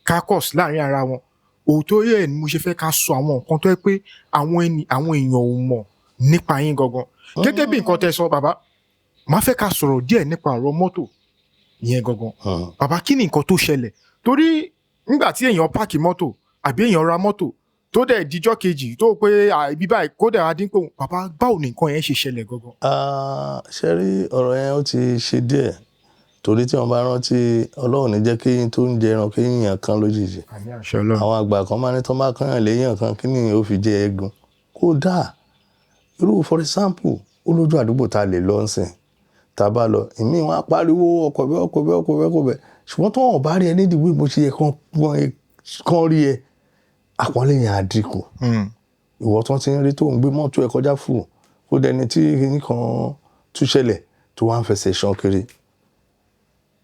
carcass láàrin ara wọn. Òótọ́ yẹ ni mo ṣe fẹ́ ká sọ àwọn nǹkan tó yẹ pé àwọn ẹni àwọn èèyàn ò mọ̀ nípa yín gangan. Gẹ́gẹ́ bí nǹkan tẹ́sọ, bàbá, màá fẹ́ ká sọ̀rọ̀ díẹ̀ nípa ọ̀rọ̀ mọ́tò yẹn gangan. Bàbá, kí ni nǹkan tó ṣẹlẹ̀? Torí Nígbà tí èèyàn park mọ́tò àbí èèyàn ra mọ́tò tó dẹ̀ dijọ́ kejì tó pé ibi báyìí kó dẹ̀ wá dín pé bàbá, báwo ni nǹkan yẹn ṣe ṣẹlẹ̀ gangan? Ah, ṣe rí, ọ̀rọ̀ yẹn ó ti ṣe díẹ̀, torí tí wọ́n bá rántí, Ọlọ́run ní jẹ́ kí yín tó ń jẹ ẹran kí yíyan kan lójijì. Àmín, àṣẹ Ọlọ́run. Àwọn àgbà kan máa ní tó bá kányàn léyàn kan, kí ni ó fi jẹ eegun kódà. Irú, for example, ó lójú àdúgbò tá a lè lọ ńsìn, tá a bá lọ, ìmí wọn á pariwo ọkọ̀ bẹ́ẹ̀, ọkọ̀ bẹ́ẹ̀, ọkọ̀ bẹ́ẹ̀, ọkọ̀ bẹ́ẹ̀, ṣùgbọ́n tó wọn bá rí ẹ nídìí wí bó ṣe yẹ kán rí ẹ, àpọ́nlé yẹn á dínkù. Ìwọ tó ti ń rí tó ń gbé mọ́tò ẹ kọjá fún kó dẹni tí kinní kan tún ṣẹlẹ̀ tó wá ń fẹsẹ̀ ṣan kiri,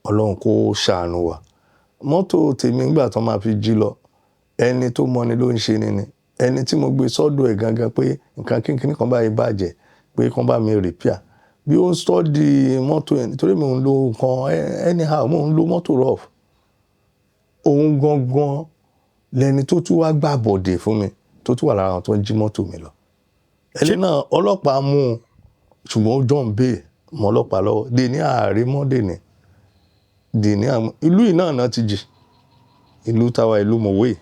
Ọlọ́run kó ṣàánú wa. Mọ́tò tèmi, ńgbà tó máa fi jí lọ, ẹni tó mọni ló ń ṣe ni ẹni tí mo gbé sọ́dọ̀ ẹ̀ gangan pé nǹkan kínkínní kan báyìí bàjẹ́, pé kán bá mi repair, bí ó ń study mọ́tò ẹ̀, nítorí mi ò ń lo nǹkan anyhow, mo ń lo mọ́tò rough. Òun gangan lẹni tó tún wá gbà bọ̀dẹ̀ fún mi, tó tún wà lára àwọn tó ń jí mọ́tò mi lọ. Ẹni náà, ọlọ́pàá mú un, ṣùgbọ́n ó jọ̀ ń bèè mọ́ ọlọ́pàá lọ́wọ́ dèní ààrẹ mọ́ dèní dèní àwọn ìlú yìí náà náà ti jì, ìlú táwa, ìlú Mòwe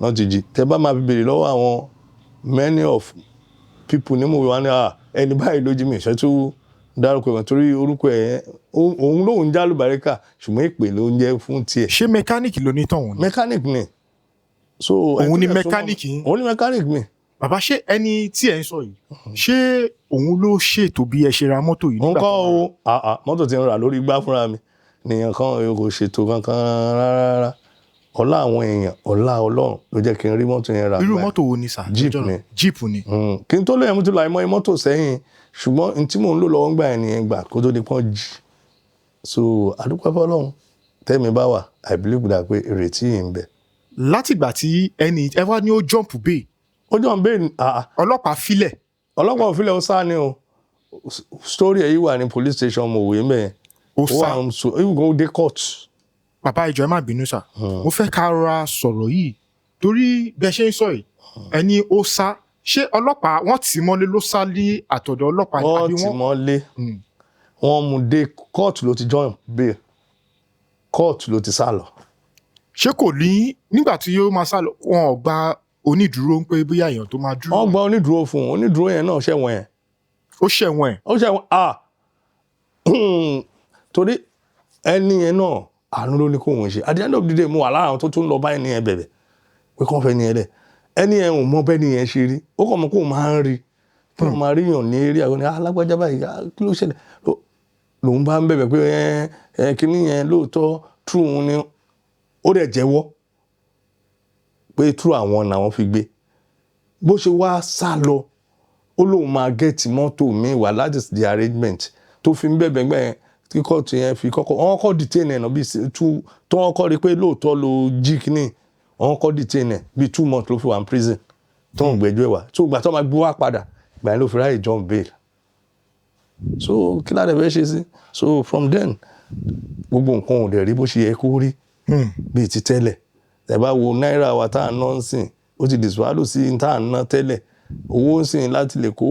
náà ti jì. Tẹ bá máa fi béèrè lọ́wọ́ àwọn many of people ní Mòwe, wọn ni, "Ah, ẹni báyìí ló jí mi." Ìṣẹ́ tó dárúkọ ẹ̀ torí orúkọ ẹ̀ yẹn, òun lòun jálùbáríkà, ṣùgbọ́n ìpè ló ń jẹ́ fún tiẹ̀. Ṣé mẹkáníìkì ló ní tọ̀hún ni? Mechanic ni. So Òun ni mechanic yín? Òun ni mechanic mi. Bàbá, ṣé ẹni tí ẹ ń sọ yìí, ṣé òun ló ṣètò bí ẹ ṣe ra mọ́tò yìí Òun nígbà kọ́ tó o. Ah, ah, mọ́tò tí ń rà lórí igbá fúnra mi nìyẹn kan kò ṣètò kankan rárá rárá. Ọlá àwọn èèyàn, ọlá Ọlọ́run ló jẹ́ kí n rí mọ́tò yẹn rà. Irú gbà. mọ́tò wo ni, sir? Jeep Lọ́jọ́ ni. náà? Jeep ni. Kí n tó lóye, mo ti lo àìmọye mọ́tò sẹ́yìn, ṣùgbọ́n n tí mò ń lò lọ́wọ́ ń gbà yẹn nìyẹn gbà kó tó di pọ́n jì. So àdúpẹ́ fọlọ́run, tẹ́mi bá wà, I believe that pé ìrètí yìí ń bẹ. Látìgbà tí ẹni ẹ wá ní ó jump bail? Ó jọ ń bẹ́ẹ̀, ah. Ọlọ́pàá filẹ̀? Ọlọ́pàá ò filẹ̀, ó sá ni o. Story ẹ̀ yìí wà ní police station Mòwe mẹ́ẹ̀. Ó Ó sá? wà ń so even kó dé court. Bàbá, ìjọ, ẹ má bínú sir, mo fẹ́ ká rọra sọ̀rọ̀ yìí, torí bẹ́ ṣe ń sọ yìí, ẹni ó sá, ṣé ọlọ́pàá wọ́n tì í mọ́lé ló sá ní àtọ̀dọ̀ ọlọ́pàá ni, Wọ́n àbí tì wọ́n mọ́lé. Wọ́n mú dé court, ló ti join bail, court ló ti sá lọ. Ṣé kò ní nígbà tí yóò máa sá lọ, wọn ò gba onídùúró ń pé bóyá èèyàn tó máa dúró? Wọ́n gba onídùúró fún un, onídùúró yẹn náà ṣẹ̀wọ̀n yẹn. Ó ṣẹ̀wọ̀n ẹ̀? Ó ṣẹ̀wọ̀n, ah, torí ẹni yẹn náà, àánú ló ní kó òun ṣe. At the end of the day, mo wà lára àwọn tó tún lọ bá ẹni yẹn bẹ̀bẹ̀ pé kán fẹ́ ni yẹn lẹ̀. Ẹni yẹn ò mọ bẹ́ẹ̀ ni yẹn ṣe rí, ó kàn mọ̀ kó òun máa ń rí kí wọ́n máa ríyàn ní eré àwọn alágbájá báyìí. Ah, kí ló ṣẹlẹ̀? Lòun bá ń bẹ̀bẹ̀ pé ẹ ẹ kíní yẹn lóòótọ́ true òun ni. Ó dẹ̀ jẹ́wọ́ pé true àwọn làwọn fi gbé. Bó ṣe wá sá lọ, ó lóun máa get mọ́tò míì wá. That is the arrangement tó fi ń bẹ̀bẹ̀ gbẹ̀ yẹn tí kóòtù yẹn fi kọ́kọ́ wọ́n kọ́ detain ẹ̀ náà bíi two, tó wọ́n kọ́ rí pé lóòótọ́ ló jí kíní, wọ́n kọ́ detain ẹ̀ bíi 2 months ló fi wà ní prison tó ń gbẹ́jọ́ ẹ̀ wá. Tó gbà tó máa gbé wá padà, gbà yẹn ló fi ráyè jump bail. So kí láti fẹ́ ṣe sí? So from then, gbogbo nǹkan ò dẹ̀ rí bó ṣe yẹ kó rí bíi ti tẹ́lẹ̀. Tẹ́ bá wo náírà wa tá à ń ná ń sìn, ó ti disvalue sí tá à ń ná tẹ́lẹ̀. Owó ń sìn láti lè kó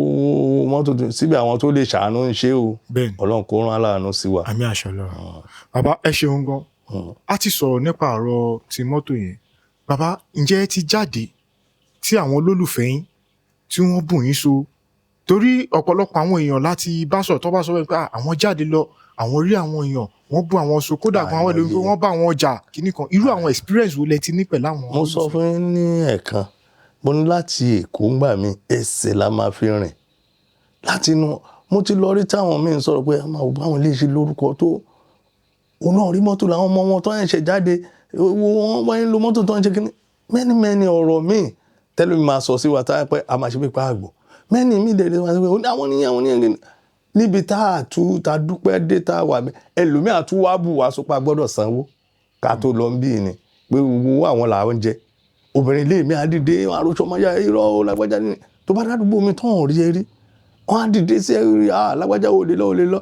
mọ́tò tó síbi àwọn tó lè ṣàánú ń ṣe o. Ọlọ́run kó rán aláàánú sí wa. Àmín, àṣẹ Ọlọ́run. Bàbá, ẹ ṣeun gan. A ti sọ̀rọ̀ nípa ọ̀rọ̀ ti mọ́tò yẹn. Bàbá, ǹjẹ́ ẹ ti jáde tí àwọn olólùfẹ́ yín tí wọ́n bù yín so? Torí ọ̀pọ̀lọpọ̀ àwọn èèyàn láti bá sọ̀rọ̀, tó bá sọ pé, "Ah, àwọn jáde lọ, àwọn rí àwọn èèyàn, wọ́n bú àwọn so, kódà gan àwọn ẹlòmíràn wọ́n bá àwọn ọjà kìíní kan." Irú àwọn experience wo lẹ ti ní pẹ̀lú àwọn Mo sọ fún yín ní ẹ̀ẹ̀kan, mo ní láti Èkó ń gbà mí, ẹsẹ̀ la máa fi rìn láti inú. Mo ti lọ rí táwọn míì ń sọ̀rọ̀ pé a máa wò báwọn ilé ṣe lórúkọ tó, òun náà rí mọ́tò làwọn ọmọ wọn tó ń ṣe jáde, wọ́n wọ́n ń lo mọ́tò tó ń ṣe kíní, many many ọ̀rọ̀ míì tẹ́lẹ̀ mi máa sọ sí wa táyà pé a máa ṣe pé pa àgbò many míì dẹ̀ lè máa sọ pé àwọn oníyàn, àwọn oníyàn níbi tá a tú ta dúpẹ́ dé tá a wà mí, ẹlòmíì àtún wá bù wá sọpá gbọ́dọ̀ sanwó ká tó lọ ń bí ni pé owó àwọn làwọn ń jẹ. Obìnrin ilé mi á dìde àròsọ ọmọ ya irọ́ ó lágbájá ní tó bá dádúgbò mi tán ò rí ẹ rí, wọ́n á dìde sí ẹ rí, ah, lágbájá, ò lè lọ, ò lè lọ,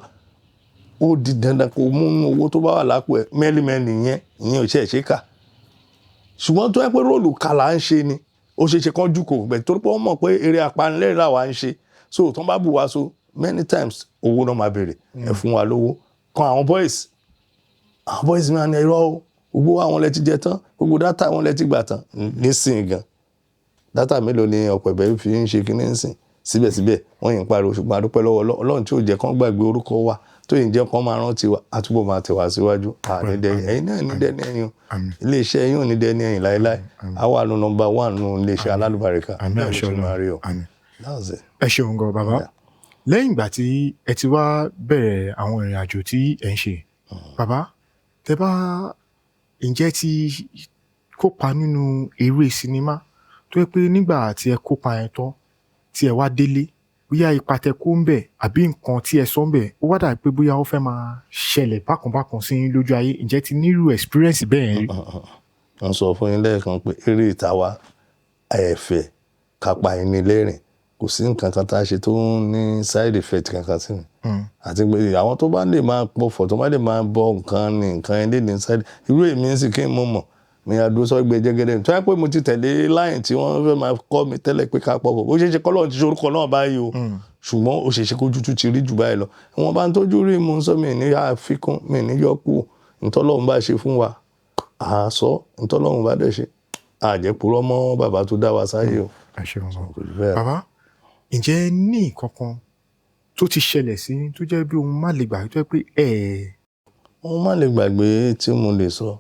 ó di dandan kó mú inú owó tó bá wà lápò ẹ mẹ́límẹ́lì yẹn. Ìyẹn ò ṣe é ṣe kà, ṣùgbọ́n tó yẹ pé role kàlà ń ṣe ni, ó ṣe é ṣe kán jù kò bẹ̀, torí pé wọ́n mọ̀ pé eré apanilẹ́rìn làwa ń ṣe. So tó ń bá bù wá so many times, owó náà máa béèrè, ẹ fún wa lówó kan. Àwọn boys, àwọn boys máa ní irọ́ o. Gbogbo àwọn lẹ ti jẹ tán, gbogbo data àwọn lẹ ti gbà tán. Nísìnyí gan, data mélòó ni ọ̀pọ̀ ẹ̀bẹ̀ fi ń ṣe kinní nísìn? Síbẹ̀síbẹ̀ wọ́n yìí ń pariwo, ṣùgbọ́n a dúpẹ́ lọ́wọ́ Ọlọ́run tí ò jẹ́ kán gbàgbé orúkọ wa, tó yìí ń jẹ́ kán máa rántí wa, a túbọ̀ máa tẹ̀ wá síwájú. Àní dẹni ẹ̀yin náà ní dẹni ẹ̀yìn o. Iléeṣẹ́ yín ò ní dẹni ẹ̀yìn láéláé. A wà nù number one nù iléeṣẹ́ alálùbáríkà. Àmín. Bẹ́ẹ̀ ló Àṣẹ ṣe máa rí o. Ọlọ́run, àmín. That's it. Ẹ ṣeun gan, bàbá. Lẹ́yìn ìgbà tí ẹ ti wá bẹ̀rẹ̀ àwọn ìrìn àjò tí ẹ ń ṣe, bàbá, tẹ bá ǹjẹ́ ti kópa nínú eré sinimá tó yẹ pé nígbà tí ẹ kópa yẹn tán, tí ẹ wá délé, bóyá ipa tẹ kó ń bẹ̀ àbí nǹkan tí ẹ sọ ń bẹ̀, ó wá dà pé bóyá ó fẹ́ máa ṣẹlẹ̀ bákan bákan sí yín lójú ayé? Ǹjẹ́ ti nírú experience bẹ́ẹ̀ rí? Wọ́n sọ fún yín lẹ́ẹ̀kan pé eré ìta wa, ẹ̀fẹ̀ kápá ẹni lẹ́rìn, kò sí nǹkan kan tá a ṣe tó ń ní side effect kankan sí mi. Àti pé àwọn tó bá lè máa pọ̀fọ̀, tó bá lè máa bọ nǹkan ní nǹkan ilé ní side, irú èmi ń sì kí n mọ̀ mọ̀ mi àdúró sọ́gbẹ́ jẹ́gẹ́dẹ́ tó yẹ pé mo ti tẹ̀lé line tí wọ́n fẹ́ máa kọ́ mi tẹ́lẹ̀ pé ká pọ̀fọ̀. Ó ṣeé ṣe kọ́lọ́run ti ṣe orúkọ náà báyìí o, ṣùgbọ́n ó ṣeé ṣe kójú tún ti rí jù báyìí lọ. Wọ́n bá ń tójú rí mu sọ mi ní àfikún, mi ní yọ kú. Ntọ́lọ́run bá ṣe fún wa, àá sọ. Ntọ́lọ́run bá dẹ̀ ṣe, àjẹpurọ́ mọ́ bàbá tó dá wa sáyé o. Ẹ ṣeun gan. Kò jù bẹ́ẹ̀ lọ. Bàbá, ǹjẹ́ ní nǹkan kan tó ti ṣẹlẹ̀ sí yín tó jẹ́ bí ohun má lè gbàgbé tó jẹ́ pé ẹ Ohun má lè gbàgbé tí mo lè sọ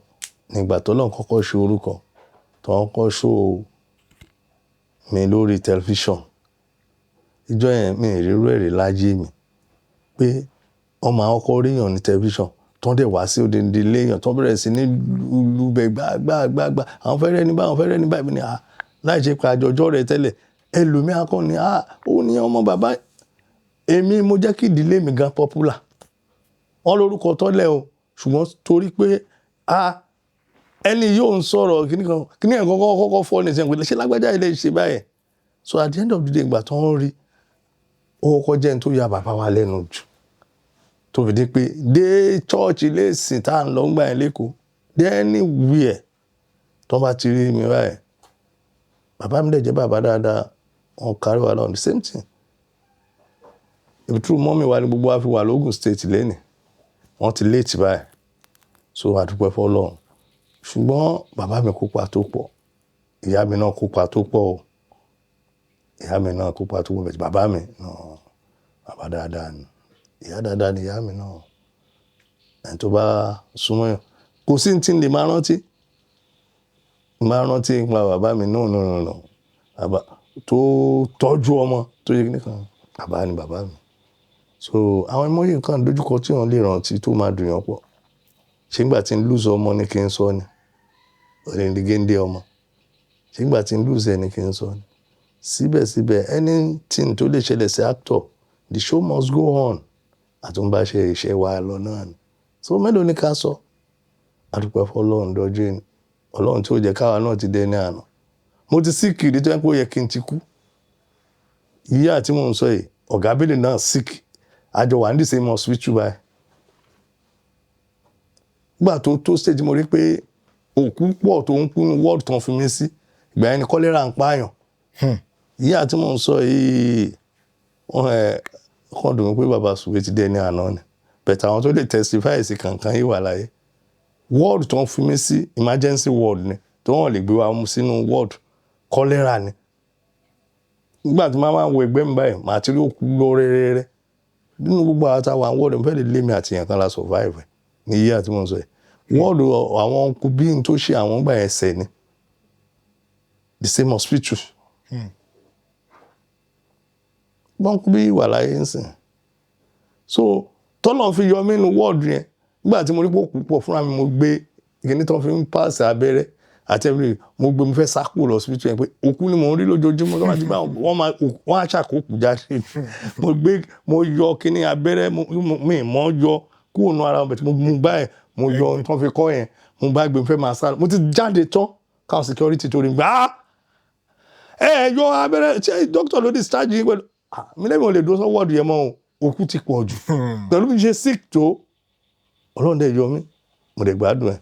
nígbà tó lọ́n kọ́kọ́ ṣe orúkọ tó ń kọ́ ṣó mi lórí tẹlifíṣàn. Ìjọ yẹn, mi ì rírú ẹ̀rí láyé mi pé wọ́n máa kọ́kọ́ ríyàn ní tẹlifíṣàn, tó ń dẹ̀ wá sí odindi léèyàn, tó ń bẹ̀rẹ̀ sí ní lùbẹ̀ gbágbágbá, àwọn fẹ́rẹ́ ní báyìí, àwọn fẹ́rẹ́ ní báyìí ní à láì ṣe pé àjọjọ́ rẹ̀ tẹ́lẹ̀. Ẹlòmíà kọ́ ni à ó ní ọmọ bàbá èmi, mo jẹ́ kí ìdílé mi gan popular. Wọ́n lórúkọ tọ́lẹ̀ o, ṣùgbọ́n torí pé a ẹni yóò ń sọ̀rọ̀ kíní kan kíní ẹ̀ kọ́kọ́ kọ́kọ́ fọ́ ní sẹ́yìn pé ṣé lágbájá ilé ṣe báyẹn. So at the end of the day, ìgbà tó ń rí, ó kọ́kọ́ jẹ́ ní tó ya bàbá wa lẹ́nu jù, tó fi di pé dé church, ilé ìsìn tá à ń lọ ń gbà yẹn lẹ́kọ̀ọ́, dé anywhere tó bá ti rí mi báyìí. Bàbá mi dẹ̀ jẹ́ bàbá dáadáa, wọn kárí wa lọ́wọ́. The same thing through mummy wa ni gbogbo wa fi wà lógùn State lẹ́nìí. Wọ́n ti late báyìí, so àdúpẹ́ fọlọ́run. Ṣùgbọ́n bàbá mi kópa tó pọ̀, ìyá mi náà kópa tó pọ̀ o, ìyá mi náà kópa tó pọ̀ bẹ́ẹ̀. Bàbá mi náà, bàbá dáadáa ni, ìyá dáadáa ni ìyá mi náà. Ẹni tó bá súnmọ́ yàn, kò sí ní tí ń lè máa rántí nípa bàbá mi. No, no, no, no, bàbá tó tọ́jú ọmọ tó yẹ nìkan, bàbá ni bàbá mi. So àwọn ẹmọ́yé nǹkan dojúkọ tí wọ́n lè rántí tó máa dùn yàn pọ̀. Ṣé nígbà tí ń lose ọmọ ni kí n sọ ni òdìndín géńdé ọmọ? Ṣé nígbà tí ń lose ẹ ni kí n sọ ni? Síbẹ̀síbẹ̀, anything tó lè ṣẹlẹ̀ sí actor, the show must go on. Àtúnbáṣe iṣẹ́ wa lọ náà ni. So mélòó ni ká sọ? Àdúpẹ́ fọlọ́run dọ́jú ẹni Ọlọ́run tí ó jẹ́ káwa náà ti dé ní àná. Mo ti sick rí tó yẹ pé ó yẹ kí n ti kú. Yíyá tí mò ń sọ yìí, ọ̀gá bílì náà sick, àjọ wà ní the same hospital báyìí. Nígbà tó tó stage, mo rí pé òkú pọ̀ tó ń kú ní ward tán fi mí sí. Ìgbà yẹn ni cholera ń pààyàn. Yíyá tí mò ń sọ yìí, wọ́n ẹ̀ kàn dùn mí pé bàbá Sùwé ti dé ní àná ni, but àwọn tó lè testify sí kankan yìí wà láyé. Ward tó ń fi mí sí, emergency ward ni, tó wọ́n lè gbé wa mú sínú ward, cholera ni. Nígbà tí màá máa wo ẹgbẹ́ mi báyìí, màá ti rí òkú lọ rẹ́rẹ́rẹ́ nínú gbogbo àwọn táwọn ward. Mo fẹ́ lè lé mi àti èèyàn kan la survive ní yíyá tí mò ń sọ yìí. Ward àwọn uncle bí n tó ṣe àwọn gbà ẹsẹ̀ ni, the same hospital. Wọ́n kú bí wà láyé ń sìn. So tọ́lọ̀ fi yọ mí nínú ward yẹn, nígbà tí mo rí pé òkú pọ̀, fúnra mi mo gbé kíní tó fi ń pàṣẹ abẹ́rẹ́ àti everything, mo gbé, mo fẹ́ sá kúrò lọ hospital yẹn pé òkú ni mò ń rí lójoojúmọ́. Tó bá ti bá wọn máa wọ́n á ṣàkókò jáde. Mo gbé, mo yọ kíní abẹ́rẹ́ mi mọ́ yọ kúrò nínú ara wọn bẹ̀tẹ̀. Mo mú báyìí, mo yọ ohun tó fi kọ́ yẹn, mo bá gbé, mo fẹ́ máa sá lọ. Mo ti jáde tán káwọn security tó rí mi gbà á, ẹ ẹ yọ abẹ́rẹ́, ṣé doctor ló discharge yín pẹ̀lú? Ah, mi lẹ́yìn ò lè dúró sọ ward yẹn mọ́ o, òkú ti pọ̀ jù. Pẹ̀lú bí ṣe sick tó, Ọlọ́run dẹ̀ yọ mí, mo dẹ̀ gbádùn ẹ̀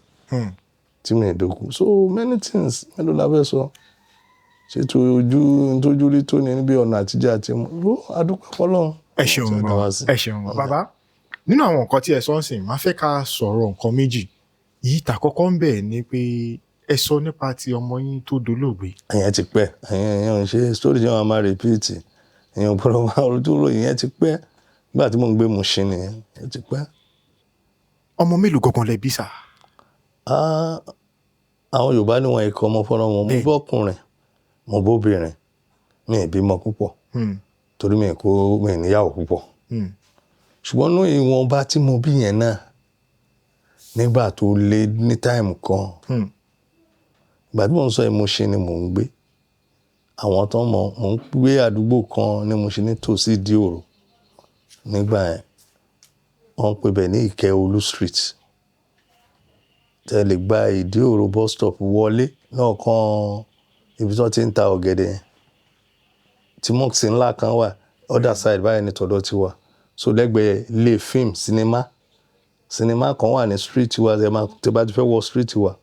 tí mi ì dókú. So many things, mélòó la fẹ́ sọ? Ṣé tó ojú tójú rí tó ní níbi ọ̀nà àtijọ́ àti mu ló, adúpẹ́ fọlọ́run. Ẹ ṣeun gan, ẹ ṣeun gan, bàbá. Nínú àwọn nǹkan tí ẹ sọ ń sìn, máa fẹ́ ká sọ̀rọ̀ nǹkan méjì. Èyí tàkọ́kọ́ ń bẹ̀ ni pé ẹ sọ nípa ti ọmọ yín tó dolóògbé. Ìyẹn ti pẹ́. Ìyẹn ò ń ṣe story tí wọ́n máa repeat. Ìyẹn ò gbọ́dọ̀ máa rojú rò. Ìyẹn ti pẹ́. Nígbà tí mò ń gbé Mushin nìyẹn, ìyẹn ti pẹ́. Ọmọ mélòó gangan lẹ bí sà? Ah, àwọn Yorùbá ní wọn ikọ̀ ọmọ fọ́nrán wọn. Mo bọ́kùnrin, mo bóbìnrin. Mi ì bímọ púpọ̀ torí mi kò mi ì níyàwó púpọ̀. Ṣùgbọ́n ní ìwọ̀nba tí mo bí yẹn náà, nígbà tó lé ní time kan, ìgbà tí mò ń sọ yìí, Mushin ni mò ń gbé. Àwọn tó mọ̀, mò ń gbé àdúgbò kan ní Mushin nítòsí Ìdí Òro. Nígbà yẹn, wọ́n ń pè bẹ̀ ní Ìkẹ́olú Street. Tẹ lè gba Ìdí Òro bus stop wọlé lọ́ọ̀kan ibi tí wọ́n ti ń ta ọ̀gẹ̀dẹ̀ yẹn. Tí mosque ńlá kan wà, other side báyìí ni tọ̀dọ̀ ti wà. So lẹ́gbẹ̀ẹ́ ilé fíìmù sinimá. Sinimá kan wà ní street wa, ẹ máa tí ẹ bá ti fẹ́ wọ street wa.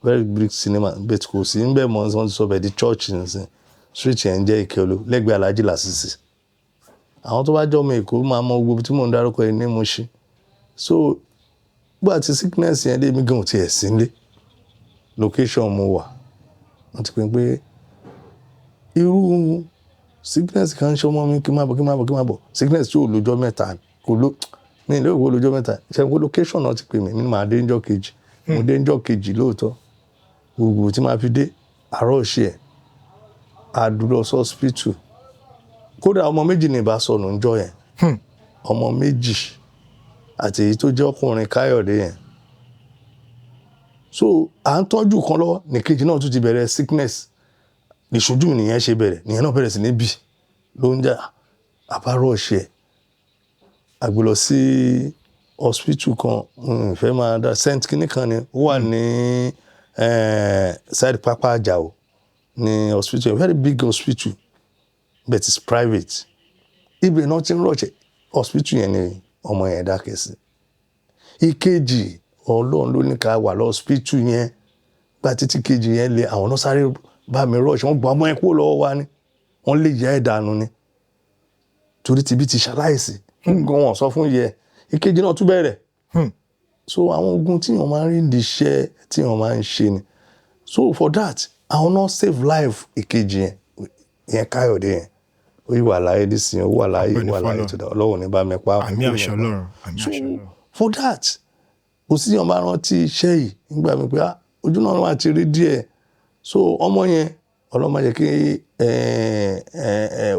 Very big cinema, but kò sí níbẹ̀ mọ́, wọ́n ti sọ bẹ̀ di church nísìnyí. Street yẹn ń jẹ́ Ìkẹ́olú lẹ́gbẹ̀ẹ́ Alhaji Lasisi. Àwọn tó bá jẹ́ ọmọ Èkó máa mọ gbogbo ibi tí mò ń dárúkọ yìí ní Mushin. So nígbà tí sickness yẹn dé, èmi gan ò tiẹ̀ sí nílé. Location mo wà. Wọ́n ti pè pé irú sickness kan ń ṣe ọmọ mi, kí n má bọ̀, kí n má bọ̀, kí n má bọ̀. Sickness tí ò lójọ́ mẹ́ta, kò ló, mi ò lérò pé ó lójọ́ mẹ́ta. Ṣé pé location náà ti pè mí, mi ní màá dé níjọ́ kejì. Mo dé níjọ́ kejì lóòótọ́. Gbogbo tí màá fi dé, àárọ̀ ṣe ẹ̀. A dúró sí hospital. Kódà ọmọ méjì ni ìbá sọnù níjọ́ yẹn. Ọmọ méjì àti èyí tó jẹ́ ọkùnrin Káyọ̀dé yẹn. So à ń tọ́jú kan lọ́wọ́, ní kejì náà tún ti bẹ̀rẹ̀ sickness. Ìṣojú mi nìyẹn ṣe bẹ̀rẹ̀, nìyẹn náà bẹ̀rẹ̀ sí ní bì ló ń jà. A bá rush ẹ̀. A gbé lọ sí hospital kan, n fẹ́ máa dá Saint kíní kan ni, ó wà ní side Pápá Àjàó ní hospital, very big hospital, but it's private. Ibẹ̀ náà ti ń rush ẹ̀. Hospital yẹn ni ọmọ yẹn dákẹ́ sí. Ìkejì, Ọlọ́run ló ní ká wà lọ hospital yẹn. Gba títí kejì yẹn lé, àwọn náà sáré bá mi rush, wọ́n gba ọmọ yẹn kúrò lọ́wọ́ wa ni. Wọ́n lé ìyá ẹ̀ dànù ni. Torí tibí ti ṣaláìsí. Nǹkan wọn sọ fún yẹ. Ìkejì náà tún bẹ̀rẹ̀. So àwọn ogun tí èèyàn máa ń rí nídìí iṣẹ́ tí èèyàn máa ń ṣe ni. So for that, àwọn náà save life ìkejì yẹn, ìyẹn Káyọ̀dé yẹn. Ó yìí wà láyé dísìn, ó wà láyé, ó wà láyé tó dá. Ọlọ́run ní bá mi pa. Àmì àṣẹ Ọlọ́run. Àmì So àṣẹ Ọlọ́run. for that, kò sí èèyàn bá rántí iṣẹ́ yìí nígbà mi pé ah, ojú náà wà ti rí díẹ̀. So ọmọ yẹn, Ọlọ́run má jẹ́ kí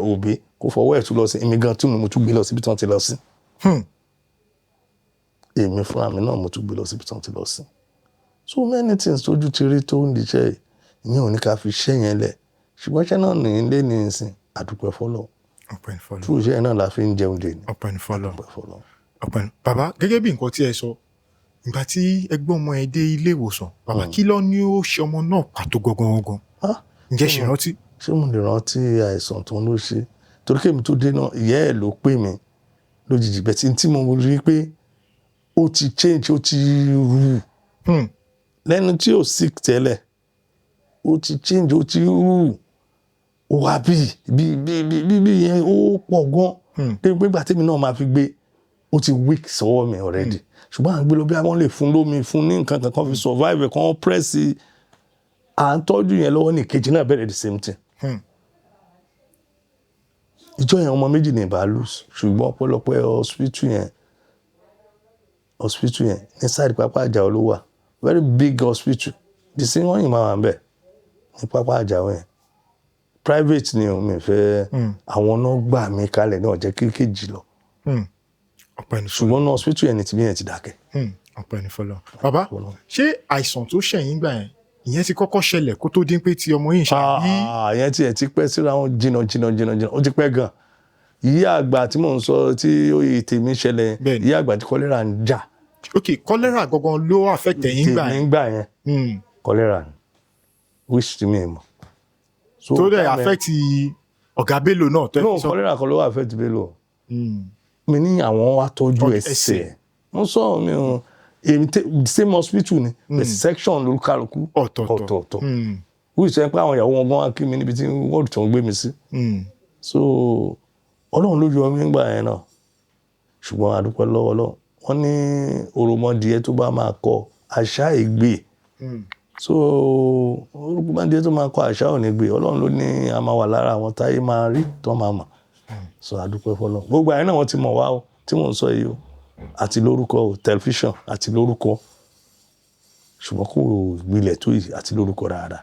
òbí kó fọwọ́ ẹ̀ tún lọ sí. Èmi gan tún mo tún gbé lọ síbi tí wọ́n ti lọ sí. Èmi fúnra mi náà mo tún gbé lọ síbi tí wọ́n ti lọ sí. So many things tójú ti rí tó ń di iṣẹ́ yìí, ìyẹn ò ní ká fi iṣẹ́ yẹn lẹ̀. Ṣùgbọ́n iṣẹ́ náà ní ilé ní ìsìn, àdúpẹ́ fọ́lọ́run. Ọpẹ́ ní fọ́lọ́run. Through iṣẹ́ yẹn náà la fi ń jẹun dè ní. Ọpẹ́ ní fọ́lọ́run. Àdúpẹ́ fọ́lọ́run. Ọpẹ́ ní. Bàbá, gẹ́gẹ́ bí nǹkan tí ẹ sọ, ìgbà tí ẹ gbé ọmọ ẹ dé ilé ìwòsàn, bàbá, kí ló ní ó ṣe ọmọ náà pàtó gangan gangan? Ah, Ǹjẹ́ ṣe rántí? Ṣé mo lè rántí àìsàn tó ń lọ ṣe? Torí kémi tó dé náà, ìyá ẹ̀ ló pè mí lójijì. Bẹ́ẹ̀ tí mo rí pé ó ti change, ó ti rú. Lẹ́nu tí ò sick tẹ́lẹ̀, ó ti change, ó ti rú. Ó wá bí bí bí bí bí bí yẹn ó pọ̀ gan. Débi pé ìgbà tèmi náà máa fi gbé, ó ti weak sọ́wọ́ mi already. Ṣùgbọ́n à ń gbé lọ bí wọ́n lè fún lómi, fún ní nǹkan kan kan fi survive, kan press. À ń tọ́jú yẹn lọ́wọ́ ní ìkejì náà bẹ̀rẹ̀ the same thing. Ìjọ yẹn, ọmọ méjì ní ìbá lose, ṣùgbọ́n ọ̀pọ̀lọpọ̀ hospital yẹn ní side Pápá Àjàó ló wà. Very big hospital. The same wọ́n yìí máa wà níbẹ̀ ní Pápá Àjàó yẹn. Private ni o, mi fẹ́ àwọn náà gbà mí kalẹ̀ náà jẹ́ kékeré lọ. Ọpẹ́ ní fọ́lọ́run. Ṣùgbọ́n ní hospital yẹn ni tìbí yẹn ti dákẹ́. Ọpẹ́ ní fọ́lọ́run. Bàbá, ṣé àìsàn tó ṣẹ̀yìn gbà yẹn, ìyẹn ti kọ́kọ́ ṣẹlẹ̀ kó tó dín pé ti ọmọ yìí ń ṣe àbí? Ah, ìyẹn tiẹ̀ ti pẹ́ síra wọn jìnnà jìnnà jìnnà jìnnà, ó ti pẹ́ gan. Ìyá àgbà tí mò ń sọ tí oyè tèmi ṣẹlẹ̀, ìyá àgbà tí kọ́lẹ́rà ń jà. Ok, kọ́lẹ́rà gangan ló affect ẹ̀yin gbà Tèmi yẹn. ń gbà yẹn. Kọ́lẹ́rà ni, which tí mi mọ̀. So, Tó dẹ̀ time yẹn- affect ọ̀gá Bello náà tó ẹ No, fi sọ. kọ́lẹ́rà kan ló affect Bello. Mi ní àwọn wá tọ́jú Ẹsẹ̀. ẹsẹ̀. Mo sọ mi ò èmi the same hospital ni, but section lolúkálukú Ọ̀tọ̀ọ̀tọ̀. ọ̀tọ̀ọ̀tọ̀. Wíì sọ pé àwọn ìyàwó wọn gan wá kí mi níbi tí wọ́ọ̀dù tó ń gbé mi sí. So Ọlọ́run ló yọ mí nígbà yẹn náà, ṣùgbọ́n a dúpẹ́ lọ́wọ́ Ọlọ́run. Wọ́n ní òròmọdìẹ tó bá máa kọ Àṣà ìgbè. So orúkọ máa ń dé tó máa kọ àṣà ò ní gbé. Ọlọ́run ló ní a máa wà lára àwọn táyé máa rí tó máa mọ̀. So a dúpẹ́ fọlọ́run. Gbogbo àyẹn náà wọ́n ti mọ̀ wá o, tí mò ń sọ yìí o, àti lórúkọ o, tẹlifíṣàn àti lórúkọ, ṣùgbọ́n kò gbilẹ̀ tó yìí àti lórúkọ dáadáa.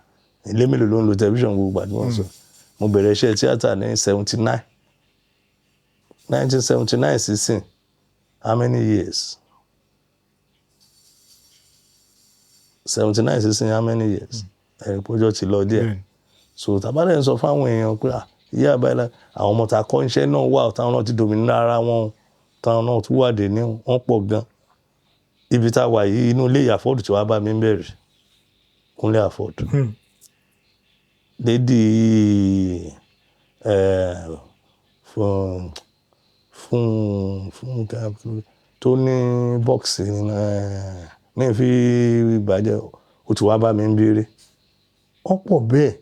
Ilé mélòó ló ń lo tẹlifíṣàn gbogbo àti wọ́n sọ. Mo bẹ̀rẹ̀ iṣẹ́ tíátà ní 79, 1979 sísìn, how many years? 79 sísìn, how many years? Ẹ̀rí pọ́jọ́ ti lọ díẹ̀. So tàbá dẹ̀ ń sọ fáwọn èèyàn pé ìyá àbáyé àwọn ọmọ tá a kọ́ iṣẹ́ náà wà, táwọn náà ti dòmìnira ara wọn, táwọn náà tún wà dé ní wọ́n pọ̀ gan. Ibi tá a wà yìí, inú ilé Àfọ́ọ̀dù tí wàá bá mi ń bẹ̀rẹ̀, Kúnlé Àfọ́ọ̀dù. Lady fún fún fún tó ní bọ́ọ̀sì ní fi ìbàjẹ́, ó ti wá bá mi ń béèrè. Wọ́n pọ̀ bẹ́ẹ̀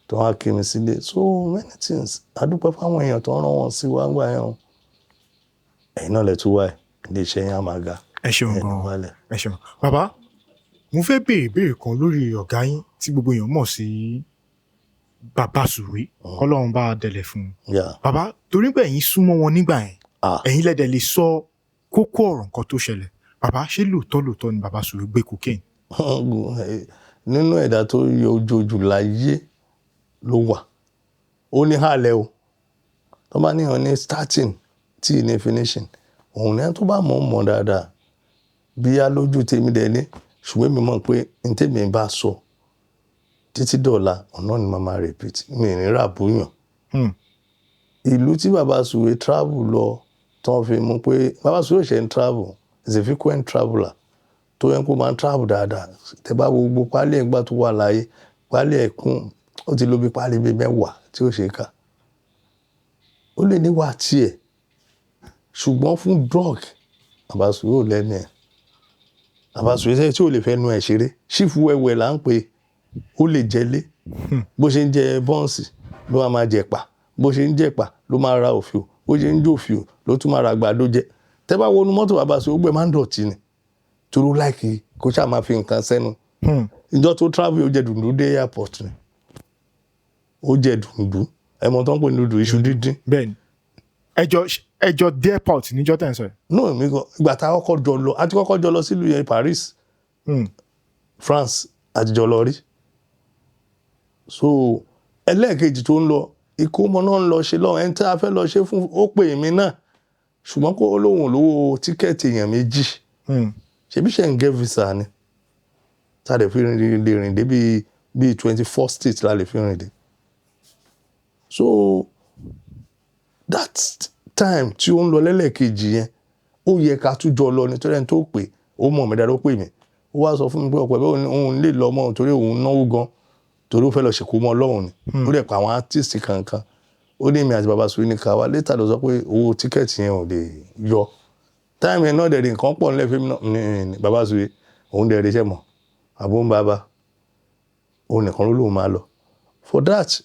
tó wá kí mi sílé. So many things. A dúpẹ́ fáwọn èèyàn tó ń rán wọn sí wa ńgbà yẹn o. Ẹ̀yin náà lẹ tún wá ẹ̀, ilé iṣẹ́ yẹn á máa ga. Ẹ ṣeun Ẹni gan. wálẹ̀. Ẹ ṣeun, bàbá. Mo fẹ́ béèrè ìbéèrè kan lórí ọ̀gá yín tí gbogbo èèyàn mọ̀ sí Bàbá Sùwé, kọ́lọ́run bá a dẹ̀lẹ̀ fún un. Bàbá, torí pé ẹ̀yin súnmọ́ wọn nígbà yẹn, ẹ̀yin lẹ́dẹ̀ lè sọ kókó ọ̀rọ̀ nǹkan tó ṣẹlẹ̀. Bàbá, ṣé lóòótọ́ lóòótọ́ ni Bàbá Sùwé gbé cocaine? Nínú ẹ̀dá tó yọ ojoojù láyé ló wà. Ó ní hàlẹ́ o. Tó bá níyàn ní starting tí ní finishing. Òun ní ẹni tó bá mọ̀ mọ̀ dáadáa. Bí á lójú tèmi dẹ̀ ní. Ṣùgbọ́n èmi mọ̀ pé ní tèmi bá sọ títí dọ̀la, ọ̀nà ni màá máa repeat. Mi ò ní rà búyàn. Ìlú tí Bàbá Sùwé travel lọ, tó ń fi mú pé Bàbá Sùwé ṣe ń travel, is a frequent traveller. Tó yẹ kó máa ń travel dáadáa. Tẹ bá wo gbogbo pálí ẹ̀gbá tó wà láyé, pálí ẹ̀kún, ó ti lò bí pálí bí 10 tí ó ṣe kà. Ó lè níwà tiẹ̀. Ṣùgbọ́n fún drug, Bàbá Sùwé ò lẹ́nu ẹ̀. Bàbá Sùwé sẹ́yìn tí ò lè fẹ́ nu ẹ̀ ṣeré. Chief wẹ̀wẹ̀ là ń pè é. Ó lè jẹlé. Bó ṣe ń jẹ bọ́ǹsì ló máa máa jẹ ẹ̀pà. Bó ṣe ń jẹ ẹ̀pà ló máa ra òfìò. Bó ṣe ń jẹ òfìò ló tún máa ra àgbàdo jẹ. Tẹ bá wo inú mọ́tò Bàbá Sùwé, gbogbo ẹ̀ máa ń dọ̀tí ni. Torí ó like kó ṣáà máa fi nǹkan sẹ́nu. Ìjọ́ tó travel, ó jẹ dùndú dé airport ni. Ó jẹ dùndú. Ẹ mọ̀ tó ń pè ní dùndú, iṣu díndín. Bẹ́ẹ̀ni, ẹjọ ẹjọ dé airport níjọ́ tẹ̀ ń sọ yìí? No, èmi gan, ìgbà tá a kọ́kọ́ jọ lọ, a ti kọ́kọ́ jọ lọ sílùú yẹn, Paris, France, a ti jọ lọ rí. So ẹlẹ́ẹ̀kejì tó ń lọ, ìkómọ náà ń lọ ṣe lọ́wọ́ ẹni tí a fẹ́ lọ ṣe fún, ó pè mí náà. Ṣùgbọ́n kó lóun lówó tíkẹ́ẹ̀tì èèyàn 2. Ṣebí Schengen visa ni. Tá a lè fi rìn lè rìn dé bíi 24 states la lè fi rìn dé. So that time tí ó ń lọ lẹ́lẹ́kejì yẹn, ó yẹ ká tún jọ lọ nítorí ẹni tó pè, ó mọ̀ mí dáadáa, ó pè mí. Ó wá sọ fún mi pé ọ̀pọ̀ ẹ̀bẹ̀ òun lè lọ mọ́ torí òun náwó gan, torí ó fẹ́ lọ ṣèkómọ Ọlọ́run ni. Ó dẹ̀ pa àwọn artist kankan. Ó ní èmi àti Bàbá Sùwé ní ká wá. Later ló sọ pé owó tíkẹ́ẹ̀tì yẹn ò lè yọ. Time yẹn náà dẹ̀ rí nǹkan pọ̀ nílẹ̀ fún mi náà ní Bàbá Sùwé, òun dẹ̀ rí iṣẹ́ mọ̀. Àbó ń bàbá. Òun nìkan ló lóun máa lọ. For that,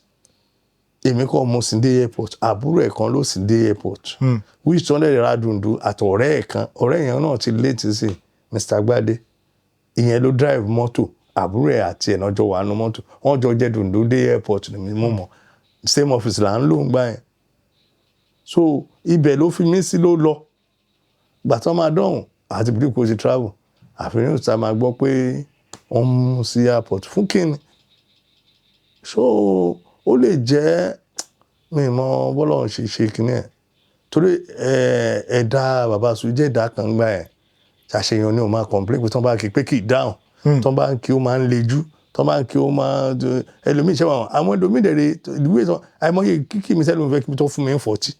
èmi kọ́ mo sì dé airport, àbúrò ẹ̀ kan ló sì dé airport. Which tó ń dẹ̀ ra dùndú àti ọ̀rẹ́ ẹ̀ kan, ọ̀rẹ́ yẹn náà ti late sí, Mr. Gbade. Ìyẹn ló drive mọ́tò, àbúrò ẹ̀ àti ẹ̀ náà jọ wà nínú mọ́tò. Wọ́n jọ jẹ dùndú dé airport ni mo mọ̀. Same office là ń lò ń gbà yẹn. So ibẹ̀ ló fi mí sí ló lọ. Ìgbà tí wọ́n máa dọ̀hùn àti bí kò ti travel. Àfihàn ìta máa gbọ́ pé wọ́n mú sí airport fún kíni. So ó lè jẹ́ mi mọ bọ́lọ́run ṣe ṣe kíní ẹ̀. Torí ẹ̀dá Bàbá Sùwé jẹ́ ẹ̀dá kan gbà yẹn. Ṣàṣeyàn ni ó máa complain pé tí wọ́n bá kí pé kì í dáhùn. Tí wọ́n bá ń kí ó máa ń lejú. Tí wọ́n bá ń kí ó máa ń ẹlòmíì ṣẹ́ wọn. Àwọn ẹlòmíì dẹ̀ rè ìwé tí wọ́n àìmọye kíkì mi sẹ́lòmíì fẹ́ kí tó fún mi ń 40.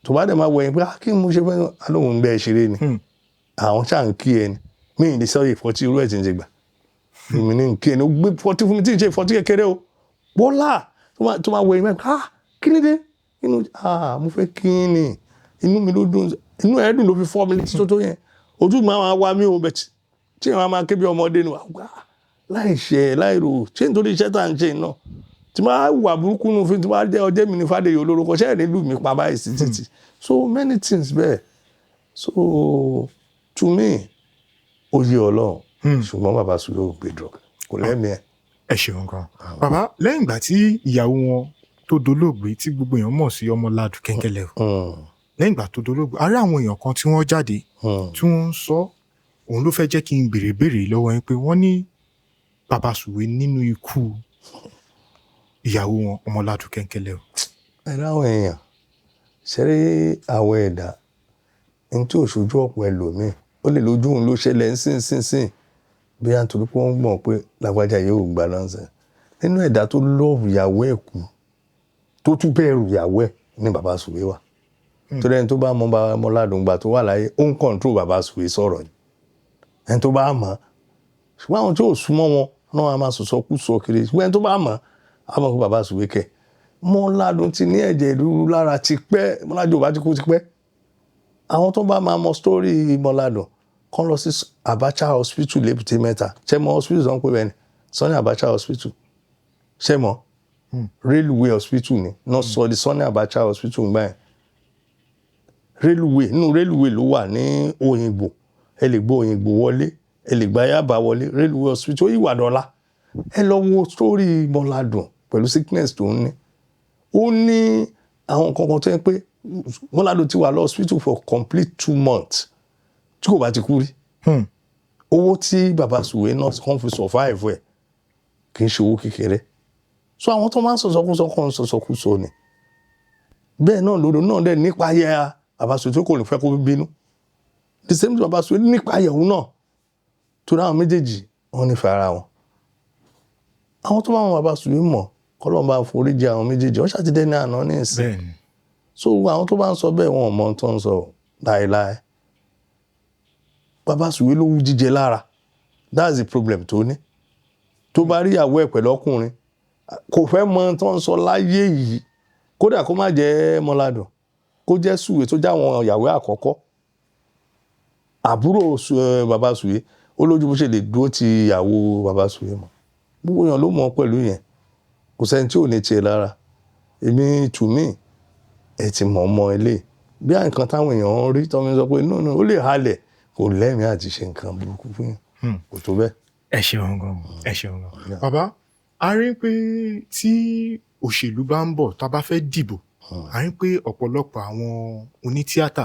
Tó bá dẹ̀ máa wẹ̀yìn pé kí ni mo ṣe fẹ́, alóhùn ń bẹ́ ẹ ṣeré ni. Àwọn ṣáà ń kí ẹ ni. Mi ì lè sọ 40 irú ẹ̀ tí ń ṣe gbà. Èmi ní ń kí ẹ ni. Ó gbé 40 fún mi tí ń ṣe 40 kékeré o. Bọ́lá tó máa wẹ̀yìn mẹ́rin, kí ni dé? Inú, mo fẹ́ kí ni. Inú mi ló dùn. Inú ẹ̀ dùn ló fi fọ́ mi létí tó tó yẹn. Ojú mi máa wá mí o, but tí èèyàn máa ké bí ọmọdé ni, láì ṣe láì rò, ṣé nítorí iṣẹ́ tá à ń ṣe náà. Tí máa wà burúkú nù fún, tí máa jẹ́ ọjọ́ mi ní Fádèyí olórúkọ, ṣé ẹ̀ ní lù mí pa báyìí sí títì. So many things bẹ́ẹ̀. So to me, Ó yé Ọlọ́run, ṣùgbọ́n bàbá Sùwé ò gbé drug, kò lẹ́mìí ẹ̀. Ẹ ṣeun gan, bàbá. Lẹ́yìn ìgbà tí ìyàwó wọn tó dolóògbé, tí gbogbo èèyàn mọ̀ sí Ọmọládùn Kẹ́ńkẹ́lẹ́ o, lẹ́yìn ìgbà tó dolóògbé, a rí àwọn èèyàn kan tí wọ́n jáde tí wọ́n ń sọ. Òun ló fẹ́ jẹ́ kí n béèrè béèrè lọ́wọ́ yín pé wọ́n ní bàbá Sùwé nínú ikú ìyàwó wọn, Ọmọládùn Kẹ́ńkẹ́lẹ́ o. Ẹ láwọn èèyàn ṣeré, àwọn ẹ̀dá ní tí òṣojú ọ̀pọ̀ ẹlòmíì, ó lè lójú òun ló ṣẹlẹ̀ ń sìn sìn sìn bí a nítorí pé wọ́n gbọ̀n pé lágbájá yóò gbà lọ́sẹ̀ nínú ẹ̀dá tó love ìyàwó ẹ̀ kú, tó tún bẹ̀rù ìyàwó ẹ̀ ní bàbá Sùwé wà, torí ẹni tó bá mọ bàbá Ọmọládùn gbà tó wà láyé, ó ń control bàbá Sùwé sọ̀rọ̀ ni ẹni tó bá mọ̀. Ṣùgbọ́n àwọn tí ò súnmọ́ wọn náà, a máa sọ̀sọ́ kú sọ kiri. Ṣùgbọ́n ẹni tó bá mọ̀ á mọ̀ pé bàbá Sùwé kẹ̀ Mọ́ládùn ti ní ẹ̀jẹ̀ ríru lára ti pẹ́. Mọ́ládùn ò bá ti kú ti pẹ́. Àwọn tó bá máa mọ story Mọ́ládùn kán lọ sí Abacha Hospital lÉbúté Mẹ́ta. Ṣé mọ hospital tó ń pè bẹ́ẹ̀ ni? Sani Abacha Hospital, ṣé mọ railway hospital ni náà sọ di Sani Abacha Hospital ń gbà yẹn. Railway, nínú railway ló wà ní Òyìnbó. Ẹ lè gbọ́ Òyìnbó wọlé, ẹ lè gba Yaba wọlé. Railway hospital ó yìí wà dọ́là. Ẹ lọ wo story Mọ́ládùn pẹ̀lú sickness tó ń ní. Ó ní àwọn nǹkan kan tó yẹ pé Mọ́ládùn ti wà lọ hospital for complete 2 months tí kò bá ti kú rí. Owó tí bàbá Sùwé náà kàn fi survive ẹ̀ kì í ṣe owó kékeré. So àwọn tó máa ń sọ̀sọ̀kúsọ kàn ń sọ̀sọ̀kúsọ ni. Bẹ́ẹ̀ náà lòdò náà dẹ̀ nípa ayé bàbá Sùwé tó kò ní fẹ́ kó bínú, the same thing bàbá Sùwé nípa ayé òun náà, torí àwọn méjèèjì wọn nífẹ̀ẹ́ ara wọn. Àwọn tó bá wọn bàbá Sùwé mọ̀, kọ́lọ́n bá foríjì àwọn méjèèjì, wọ́n ṣàtidé ní àná ní ìsìn. So àwọn tó bá ń sọ bẹ́ẹ̀, wọn ò mọ ohun tó ń sọ láéláé. Bàbá Sùwé ló wú jíjẹ lára. That's the problem tó ní. Tó bá rí ìyàwó ẹ̀ pẹ̀lú ọkùnrin, kò fẹ́ mọ ohun tó ń sọ láyé yìí. Kódà kó má jẹ́ Mọ́ládùn, kó jẹ́ Sùwé tó jẹ́ àwọn ìyàwó àkọ́kọ́, àbúrò bàbá Sùwé, ó lójú bó ṣe lè dúró ti ìyàwó bàbá Sùwé mọ́. Gbogbo èèyàn ló mọ̀ pẹ̀lú yẹn, kò sẹ́ni tí ò ní tiẹ̀ lára. Èmi, to me, ẹ ti mọ̀ ọmọ ilé bí i nǹkan táwọn èèyàn ń rí tọ́ mi sọ pé no, no, ó lè halẹ̀, kò lẹ́mìí àti ṣe nǹkan burúkú fún yàn, kò tó bẹ́ẹ̀. Ẹ ṣeun gan, ẹ ṣeun gan, bàbá. A rí pé tí òṣèlú bá ń bọ̀, tá a bá fẹ́ dìbò, a rí pé ọ̀pọ̀lọpọ̀ àwọn onítíátà,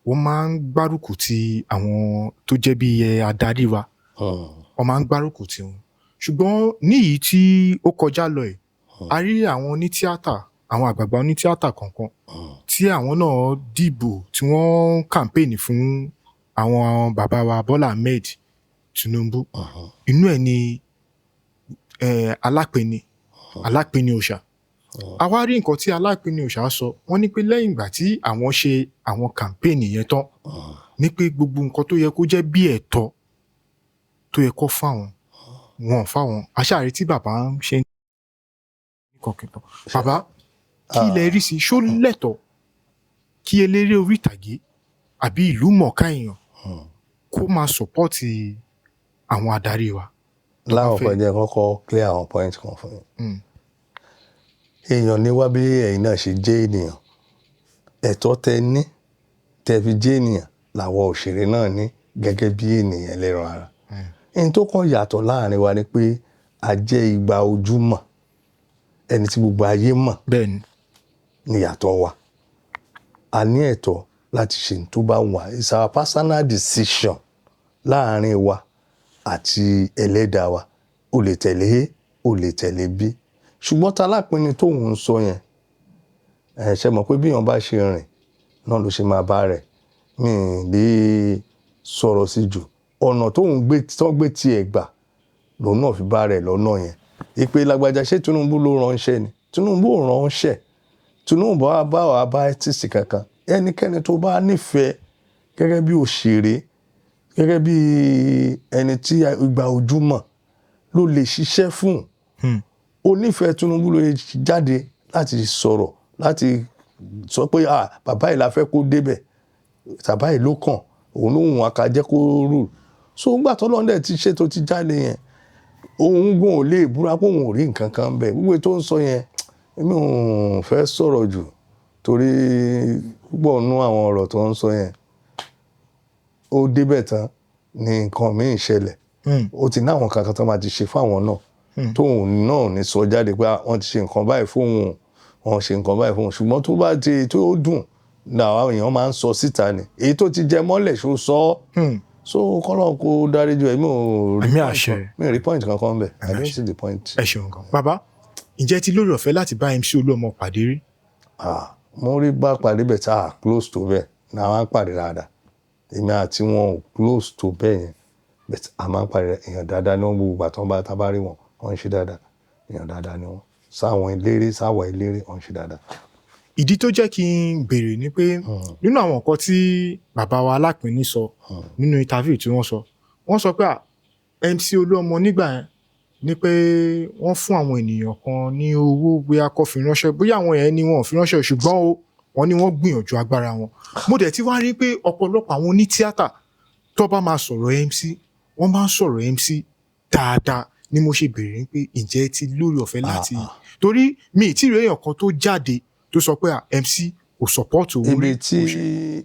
wọ́n máa ń gbárùkù ti àwọn tó jẹ́ bí adarí wa, wọ́n máa ń gbárùkù ti wọn. Ṣùgbọ́n níyìí tí ó kọjá lọ ẹ̀, a rí àwọn onítíátà, àwọn àgbààgbà onítíátà kọ̀ọ̀kan tí àwọn náà dìbò, tí wọ́n campaign fún àwọn bàbá wa Bọ́lá Ahmed Tinubu. Inú ẹ̀ ni Alápinni Òòṣà. A wá rí nǹkan tí Alápinni Òòṣà sọ. Wọ́n ní pé lẹ́yìn ìgbà tí àwọn ṣe àwọn campaign yẹn tán, ní pé gbogbo nǹkan tó yẹ kó jẹ́ bí ẹ̀tọ́ tó yẹ kó fáwọn, wọn ò fáwọn. Aṣáàrí tí bàbá ń ṣe kọ̀kìtàn. Bàbá, kí ilẹ̀ rí sí? Ṣó lẹ́tọ̀ọ́ kí eléré orí ìtàgé àbí ìlú mọ̀ọ́ká èèyàn kó máa support àwọn adarí wa? Láwọn fẹ́- kan jẹ́ kọ́kọ́ clear àwọn point kan fún yín. Èèyàn ní wá bí ẹ̀yin náà ṣe jẹ́ ènìyàn. Ẹ̀tọ́ tẹ ní tẹ fi jẹ́ ènìyàn làwọn òṣèré náà ní gẹ́gẹ́ bí ènìyàn ẹlẹ́ran ara. Ẹni tó kàn yàtọ̀ láàrin wa ni pé a jẹ́ igba ojúmọ̀, ẹni tí gbogbo ayé mọ̀ ní yàtọ̀ wa. A ní ẹ̀tọ́ láti ṣe ní tó bá wà. It's our personal decision láàrin wa àti ẹlẹ́dàá wa. O lè tẹ̀lé A, o lè tẹ̀lé B. Ṣùgbọ́n t'Alápinni tóun ń sọ yẹn, ẹ ṣe mọ̀ pé bí èèyàn bá ṣe rìn náà ló ṣe máa bá rẹ̀. Mi ì lè sọ̀rọ̀ sí jù. Ọ̀nà tóun gbé, tán gbé tiẹ̀ gbà lòun náà fi bá rẹ̀ lọ́nà yẹn. Ìpè lágbájá, ṣé Tinubu ló ránṣẹ́ ni? Tinubu ò ránṣẹ́. Tinubu á bá wa bá artist kankan. Ẹnikẹ́ni tó bá nífẹ̀ẹ́ gẹ́gẹ́ bí òṣèré, gẹ́gẹ́ bí ẹni tí ìgbà ojúmọ̀ ló lè ṣiṣẹ́ fún. Ó nífẹ̀ẹ́ Tinubu ló lè jáde láti sọ̀rọ̀, láti sọ pé, "Ah, bàbá yìí la fẹ́ kó débẹ̀, bàbá yìí ló kàn, òun ló wùn ká jẹ́ kó rule." So nígbà tó Ọlọ́run dẹ̀ ti ṣe tó ti jáde yẹn, òun gan ò lè búra pé òun ò rí nǹkan kan bẹ́ẹ̀. Gbogbo èyí tó ń sọ yẹn, èmi ò fẹ́ sọ̀rọ̀ jù torí púpọ̀ nínú àwọn ọ̀rọ̀ tó ń sọ yẹn, ó débẹ̀ tán. ní nǹkan míì ṣẹlẹ̀. Ó ti ní àwọn kankan tó máa ti ṣe fáwọn náà tóun náà ní sọ jáde pé, "Ah, wọ́n ti ṣe nǹkan báyìí fóun, wọ́n ṣe nǹkan báyìí fóun." Ṣùgbọ́n tó bá ti tó dùn làwọn èèyàn máa ń sọ síta ni. Èyí tó ti jẹ mọ́lẹ̀, ṣó sọ ọ́? So kọ́lọ́n kó dáríjì ẹ̀, mi ò rí Àmín, point àṣẹ. Mi ò rí point kankan bẹ̀. I don't see the point. Ẹ ṣeun gan. Bàbá, ǹjẹ́ ti lórí ọ̀fẹ́ láti bá MC Olúọmọ pàdé rí? Ah, mo rí bá pàdé bẹ̀ tá a close tó bẹ́ẹ̀ ní, a máa ń pàdé dáadáa. Èmi àti wọn ò close tó bẹ́ẹ̀ yẹn, but a máa ń pàdé. Èèyàn dáadáa ní wọn. Gbogbo ìgbà tó ń bá tá a bá rí wọn, wọ́n ń ṣe dáadáa. Èèyàn dáadáa ni wọ́n sáwọn eléré, sáwọn eléré, wọ́n ń ṣe dáadáa. Ìdí tó jẹ́ kí n béèrè ni pé nínú àwọn nǹkan tí bàbá wa Alápínní sọ nínú interview tí wọ́n sọ, wọ́n sọ pé MC Olúọmọ nígbà yẹn ní pé wọ́n fún àwọn ènìyàn kan ní owó, bóyá kó fi ránṣẹ́, bóyá àwọn yẹn ni wọn ò fi ránṣẹ́, ṣùgbọ́n o wọ́n ní wọ́n gbìyànjú agbára wọn. Mo dẹ̀ ti wá rí pé ọ̀pọ̀lọpọ̀ àwọn onítíátà tó bá máa sọ̀rọ̀ MC, wọ́n máa ń sọ̀rọ̀ MC dáadáa ni mo ṣe béèrè pé ǹjẹ́ ẹ ti lórí ọ̀fẹ́ láti, torí mi ì tí ì rí èèyàn kan tó jáde tó sọ pé MC kò support òun Ibi rí. tí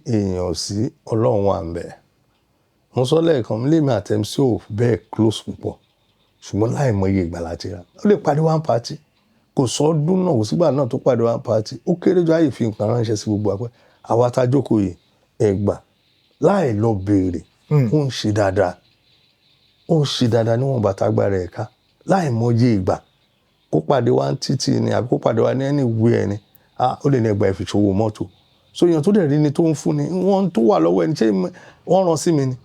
èèyàn sí, Ọlọ́run wà ń bẹ̀. Mo sọ lẹ́ẹ̀kan, lémi àti MC ò bẹ́ẹ̀ close púpọ̀, ṣùgbọ́n láìmọye ìgbà láti ra ó lè pàdé one party. Kò sọ́dún náà, kò sígbà náà tó pàdé one party, ó kéré jù àyè fi nǹkan ránṣẹ́ sí gbogbo àpẹ àwa tá a jókòó yìí, ẹgbà láì lọ béèrè. Ó ń ṣe dáadáa, ó ń ṣe dáadáa níwọ̀n bàtà agbára ẹ̀ ká. Láìmọye ìgbà, kó pàdé wa ní títì ni àbí kó pàdé wa ní anywhere ni, ah, ó lè ní ẹgbàá ìfìṣòwò mọ́tò. So èèyàn tó dẹ̀ rí ni tó ń fún ni, wọ́n tó wà lọ́wọ́ ẹni, ṣé wọ́n rán sí mi ni?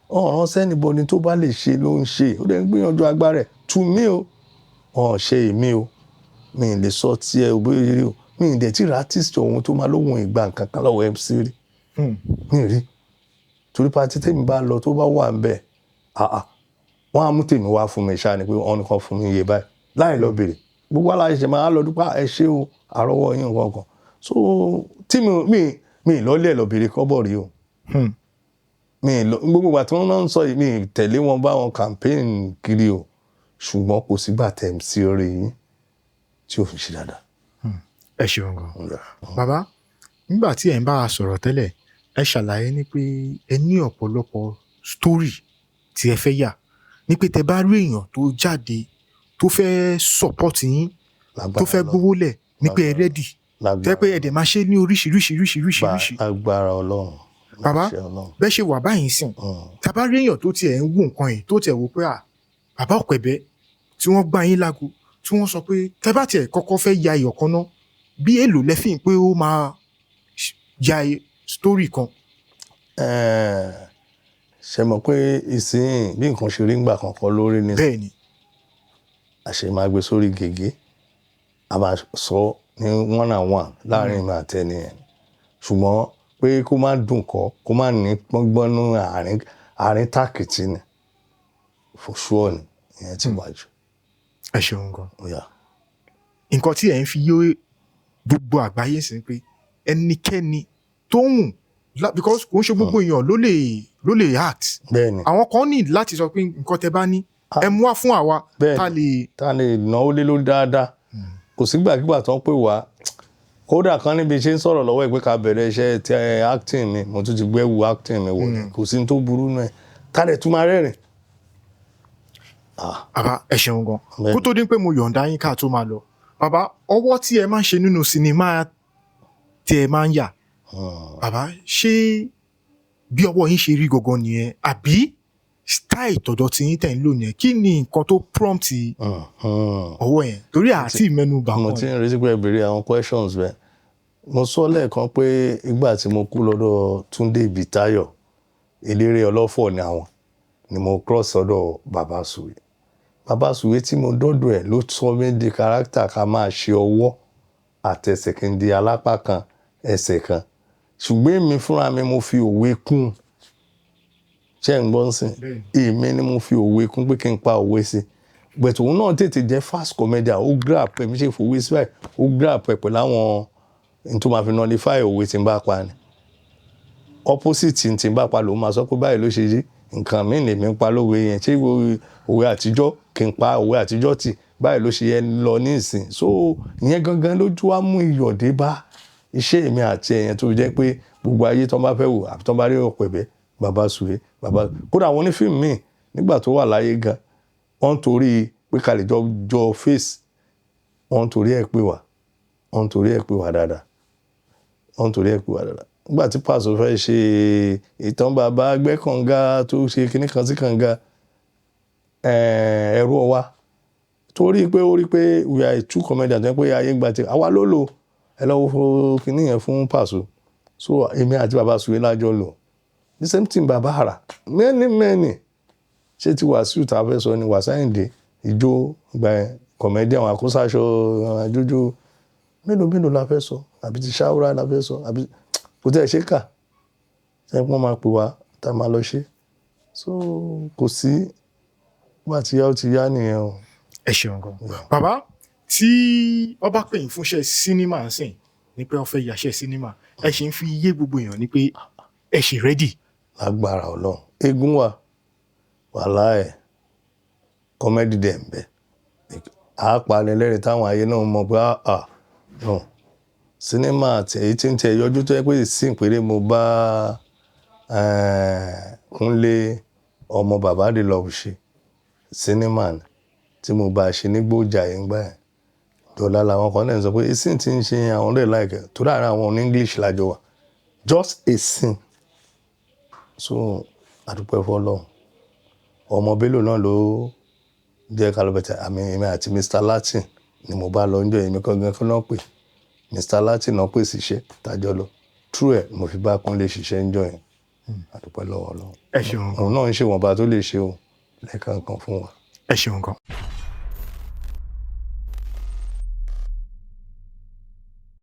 Wọ́n rán sẹ́nibọ́ni tó bá lè ṣe ló ń ṣe. Ó dẹ̀ ń gbìyànjú agbára ẹ̀ tù mí o. Wọn ò ṣe èmi o, mi ì lè sọ tiẹ̀ o bóyá rí o. Mi ì dẹ̀ tí ra artist òun tó máa lóhun ìgbà nǹkan kan lọ́wọ́ MC rí. Mi ì rí, torí party tèmi bá lọ, tó bá wà ń bẹ̀, ah ah, wọ́n á mú tèmi wá fún mi ṣáà ni pé wọ́n ní kàn fún mi iye báyìí láì lọ béèrè. Gbogbo aláṣẹ máa lọ dúpẹ́, ẹ ṣé o, àrọ́wọ́ yín, nǹkan kan. So tí mi lọ́lẹ̀ lọ béèrè kọ́bọ̀ rí o. Mi lọ gbogbo ìgbà tí wọ́n náà ń sọ yìí, mi tẹ̀lé wọn bá wọn campaign kiri o, ṣùgbọ́n kò sígbà tẹ̀ sí orí yín tí ò fi ṣe dáadáa. Ẹ ṣeun gan. Bàbá, nígbà tí ẹ̀ ń bá a sọ̀rọ̀ tẹ́lẹ̀, ẹ ṣàlàyé ní pé ẹ ní ọ̀pọ̀lọpọ̀ story tí ẹ fẹ́ yà, ní pé tẹ bá rí èèyàn tó jáde tó fẹ́ support yín, tó fẹ́ gbówó lẹ̀, ní pé ẹ ready, tẹ́ pé ẹ dẹ̀ máa ṣe ní oríṣiríṣiríṣiríṣiríṣi. Agbára Ọlọ́run. Bàbá, Láṣẹ Ọlọ́run. bẹ́ẹ̀ ṣe wà báyìí sìn, tá a bá rí èèyàn tó tiẹ̀ ń wò nǹkan yìí, tó tiẹ̀ wò pé bàbá Ọ̀pẹ̀bẹ́ tí wọ́n gbá yín lágo, tí wọ́n sọ pé tẹ́ bá tiẹ̀ kọ́kọ́ fẹ́ ya ìyọ̀ kan náà, bí èlò lẹ́fìn pé ó máa ya story kan? Ṣe mọ̀ pé ìsìn bí nǹkan ṣe rí ńgbà kankan lórí ní Bẹ́ẹ̀ ni. Àṣẹ máa gbé sórí gègé, a máa sọ ní one on one láàrin ìmọ̀ àtẹni yẹn, ṣùgbọ́n pé kó má dùn kọ́, kó má ní pọ́ngbọ́nú àárín àárín tàkìtì ni, for sure ni ìyẹn ti wà jù. Ẹ ṣeun gan. Ó yá. Nǹkan tí ẹ̀ ń fi yé gbogbo àgbáyé sí pé ẹnikẹ́ni tó hùn because kò ń ṣe gbogbo èèyàn ló lè act. Bẹ́ẹ̀ni. Àwọn kan ní láti sọ pé nǹkan tẹ bá ní, ẹ mú wá fún àwa tá lè tá lè náwó lé lórí dáadáa. Kò sígbàkigbà tó ń pè wá, kódà kan níbi ṣe ń sọ̀rọ̀ lọ́wọ́ ẹ̀ pé ká bẹ̀rẹ̀ iṣẹ́ ti acting mi, mo tún ti gbẹ́wù acting mi wọ̀ ni. Kò sí ní tó burú náà, ká lè tún máa rẹ́rìn. Bàbá, ẹ ṣeun gan. Bẹ́ẹ̀ni. Kó tó dín pé mo yọ̀ǹda yín ká tó máa lọ, bàbá, ọwọ́ tí ẹ máa ń ṣe nínú sinimá tí ẹ máa ń yà, bàbá, ṣé bí ọwọ́ yín ṣe rí gangan nìyẹn, àbí style tọ̀dọ̀ tí yín tẹ̀ ń lò nìyẹn? Kí ni nǹkan tó prompt ọwọ́ yẹn, torí àti ìmẹ́nu bà Mo kan? ti ń retí pé ẹ béèrè àwọn questions bẹ́ẹ̀. Mo sọ lẹ́ẹ̀kan pé ìgbà tí mo kú lọ́dọ̀ Túndé Ìbítáyọ̀, eléré ọlọ́fọ̀ ni àwọn, ni mo cross sọ́dọ̀ Bàbá Sùwé. Bàbá Sùwé tí mo dọ́dọ̀ ẹ̀ ló sọ mí di character ká máa ṣe ọwọ́ àtẹsẹ̀, kí n di alápá kan ẹsẹ̀ kan, ṣùgbọ́n èmi fúnra mi, mo fi òwe kún un. Ṣé ẹ̀ ń gbọ́ ń sìn? Èmi ni mo fi òwe kún pé kí n pa òwe sí, but òun náà tètè jẹ́ fast comedian. Ó grab ẹ̀, mi ṣe fòwe sí báyìí, ó grab ẹ̀ pẹ̀lú àwọn n tó máa fi nullify òwe tí n bá pa ni. Opposite tí n bá pa lòun máa sọ pé báyìí ló ṣe rí. Nǹkan míì lèmi ń pa lówe yẹn. Ṣé òwe àtijọ́ kí n pa òwe àtijọ́ tì, báyìí ló ṣe yẹ lọ ní ìsìn. So ìyẹn gangan lójú wa mú iyọ̀ dé bá iṣẹ́ èmi àti ẹ̀yẹn, tó jẹ́ pé gbogbo ayé tó bá fẹ́ wò àbí tó bá rí Ọ̀pẹ̀bẹ́. Bàbá Sùwé, bàbá kódà àwọn onífíìmù míì nígbà tó wà láyé gan, wọ́n ń torí pé ká lè jọ jọ face, wọ́n ń torí ẹ̀ pè wá, wọ́n ń torí ẹ̀ pè wá dáadáa, wọ́n ń torí ẹ̀ pè wá dáadáa. Nígbà tí Pàṣọ fẹ́ ṣe ìtàn bàbá gbẹ́kànga tó ṣe kinní kan sí kànga, ẹ̀rú ọwá, torí pé ó rí pé we are a true comedian, tó yẹ pé ayé gba ti àwa ló lò. Ẹ lọ́wọ́ fún kinní yẹn fún Pàṣọ. So èmi àti Bàbá Sùwé lájọ lò. The same thing, Bàbá Àrà, many many. Ṣé ti Wàsíù tá a fẹ́ sọ ni? Wàsíù Àyìndé ìjó gba ẹ̀, comedian, àwọn àkóṣaṣọ àjójó, mélòó mélòó la fẹ́ sọ? Àbí ti ṣáwúrà la fẹ́ sọ? Àbí kò tẹ́ ẹ ṣe kà ṣe wọ́n máa pè wá tá a máa lọ ṣe. So kò sí bá ti yá, ó ti yá nìyẹn o. Ẹ ṣeun gan, bàbá. Tí wọ́n bá pè yín fúnṣẹ́ sinimá ń sìn ní pé wọ́n fẹ́ yàṣẹ́ sinimá, ẹ ṣì ń fi yé gbogbo èèyàn ní pé ẹ ṣì ready? Lágbára Ọlọ́run, eégún wà, wàhálà ẹ̀, comedy dẹ̀ ń bẹ, àápalẹ̀ lẹ́rìí táwọn ayé náà mọ̀ pé ah no, sinimá àti èyí tí ń tẹ yọjú tó yẹ pé ìsìn péré mo bá Kúnlé ọmọ bàbá de love ṣe sinimá ni tí mo bá ṣe ní Gbójà yẹn gbà yẹn dọ̀là làwọn kan náà sọ pé ìsìn tí ń ṣe àwọn lè láìkẹ́ tó dára, àwọn ní English lájọ wà, just a scene. So àdúpẹ́ fọlọ́run, ọmọ Bello náà ló jẹ́ kálọ́bẹ̀tẹ̀ àmì. Èmi àti Mr Latin ni mo bá lọ ń jọ, èmi kan gan kan náà pè Mr Latin náà pè síṣẹ́ tájọ́ lọ true ẹ̀, mo fi bá Kúnlé ṣiṣẹ́ ń jọ yẹn. Àdúpẹ́ lọ́wọ́ Ọlọ́run. Ẹ ṣeun. Òun náà ń ṣe ìwọ̀nba tó lè ṣe o lẹ́ẹ̀kankan fún wa. Ẹ ṣeun gan.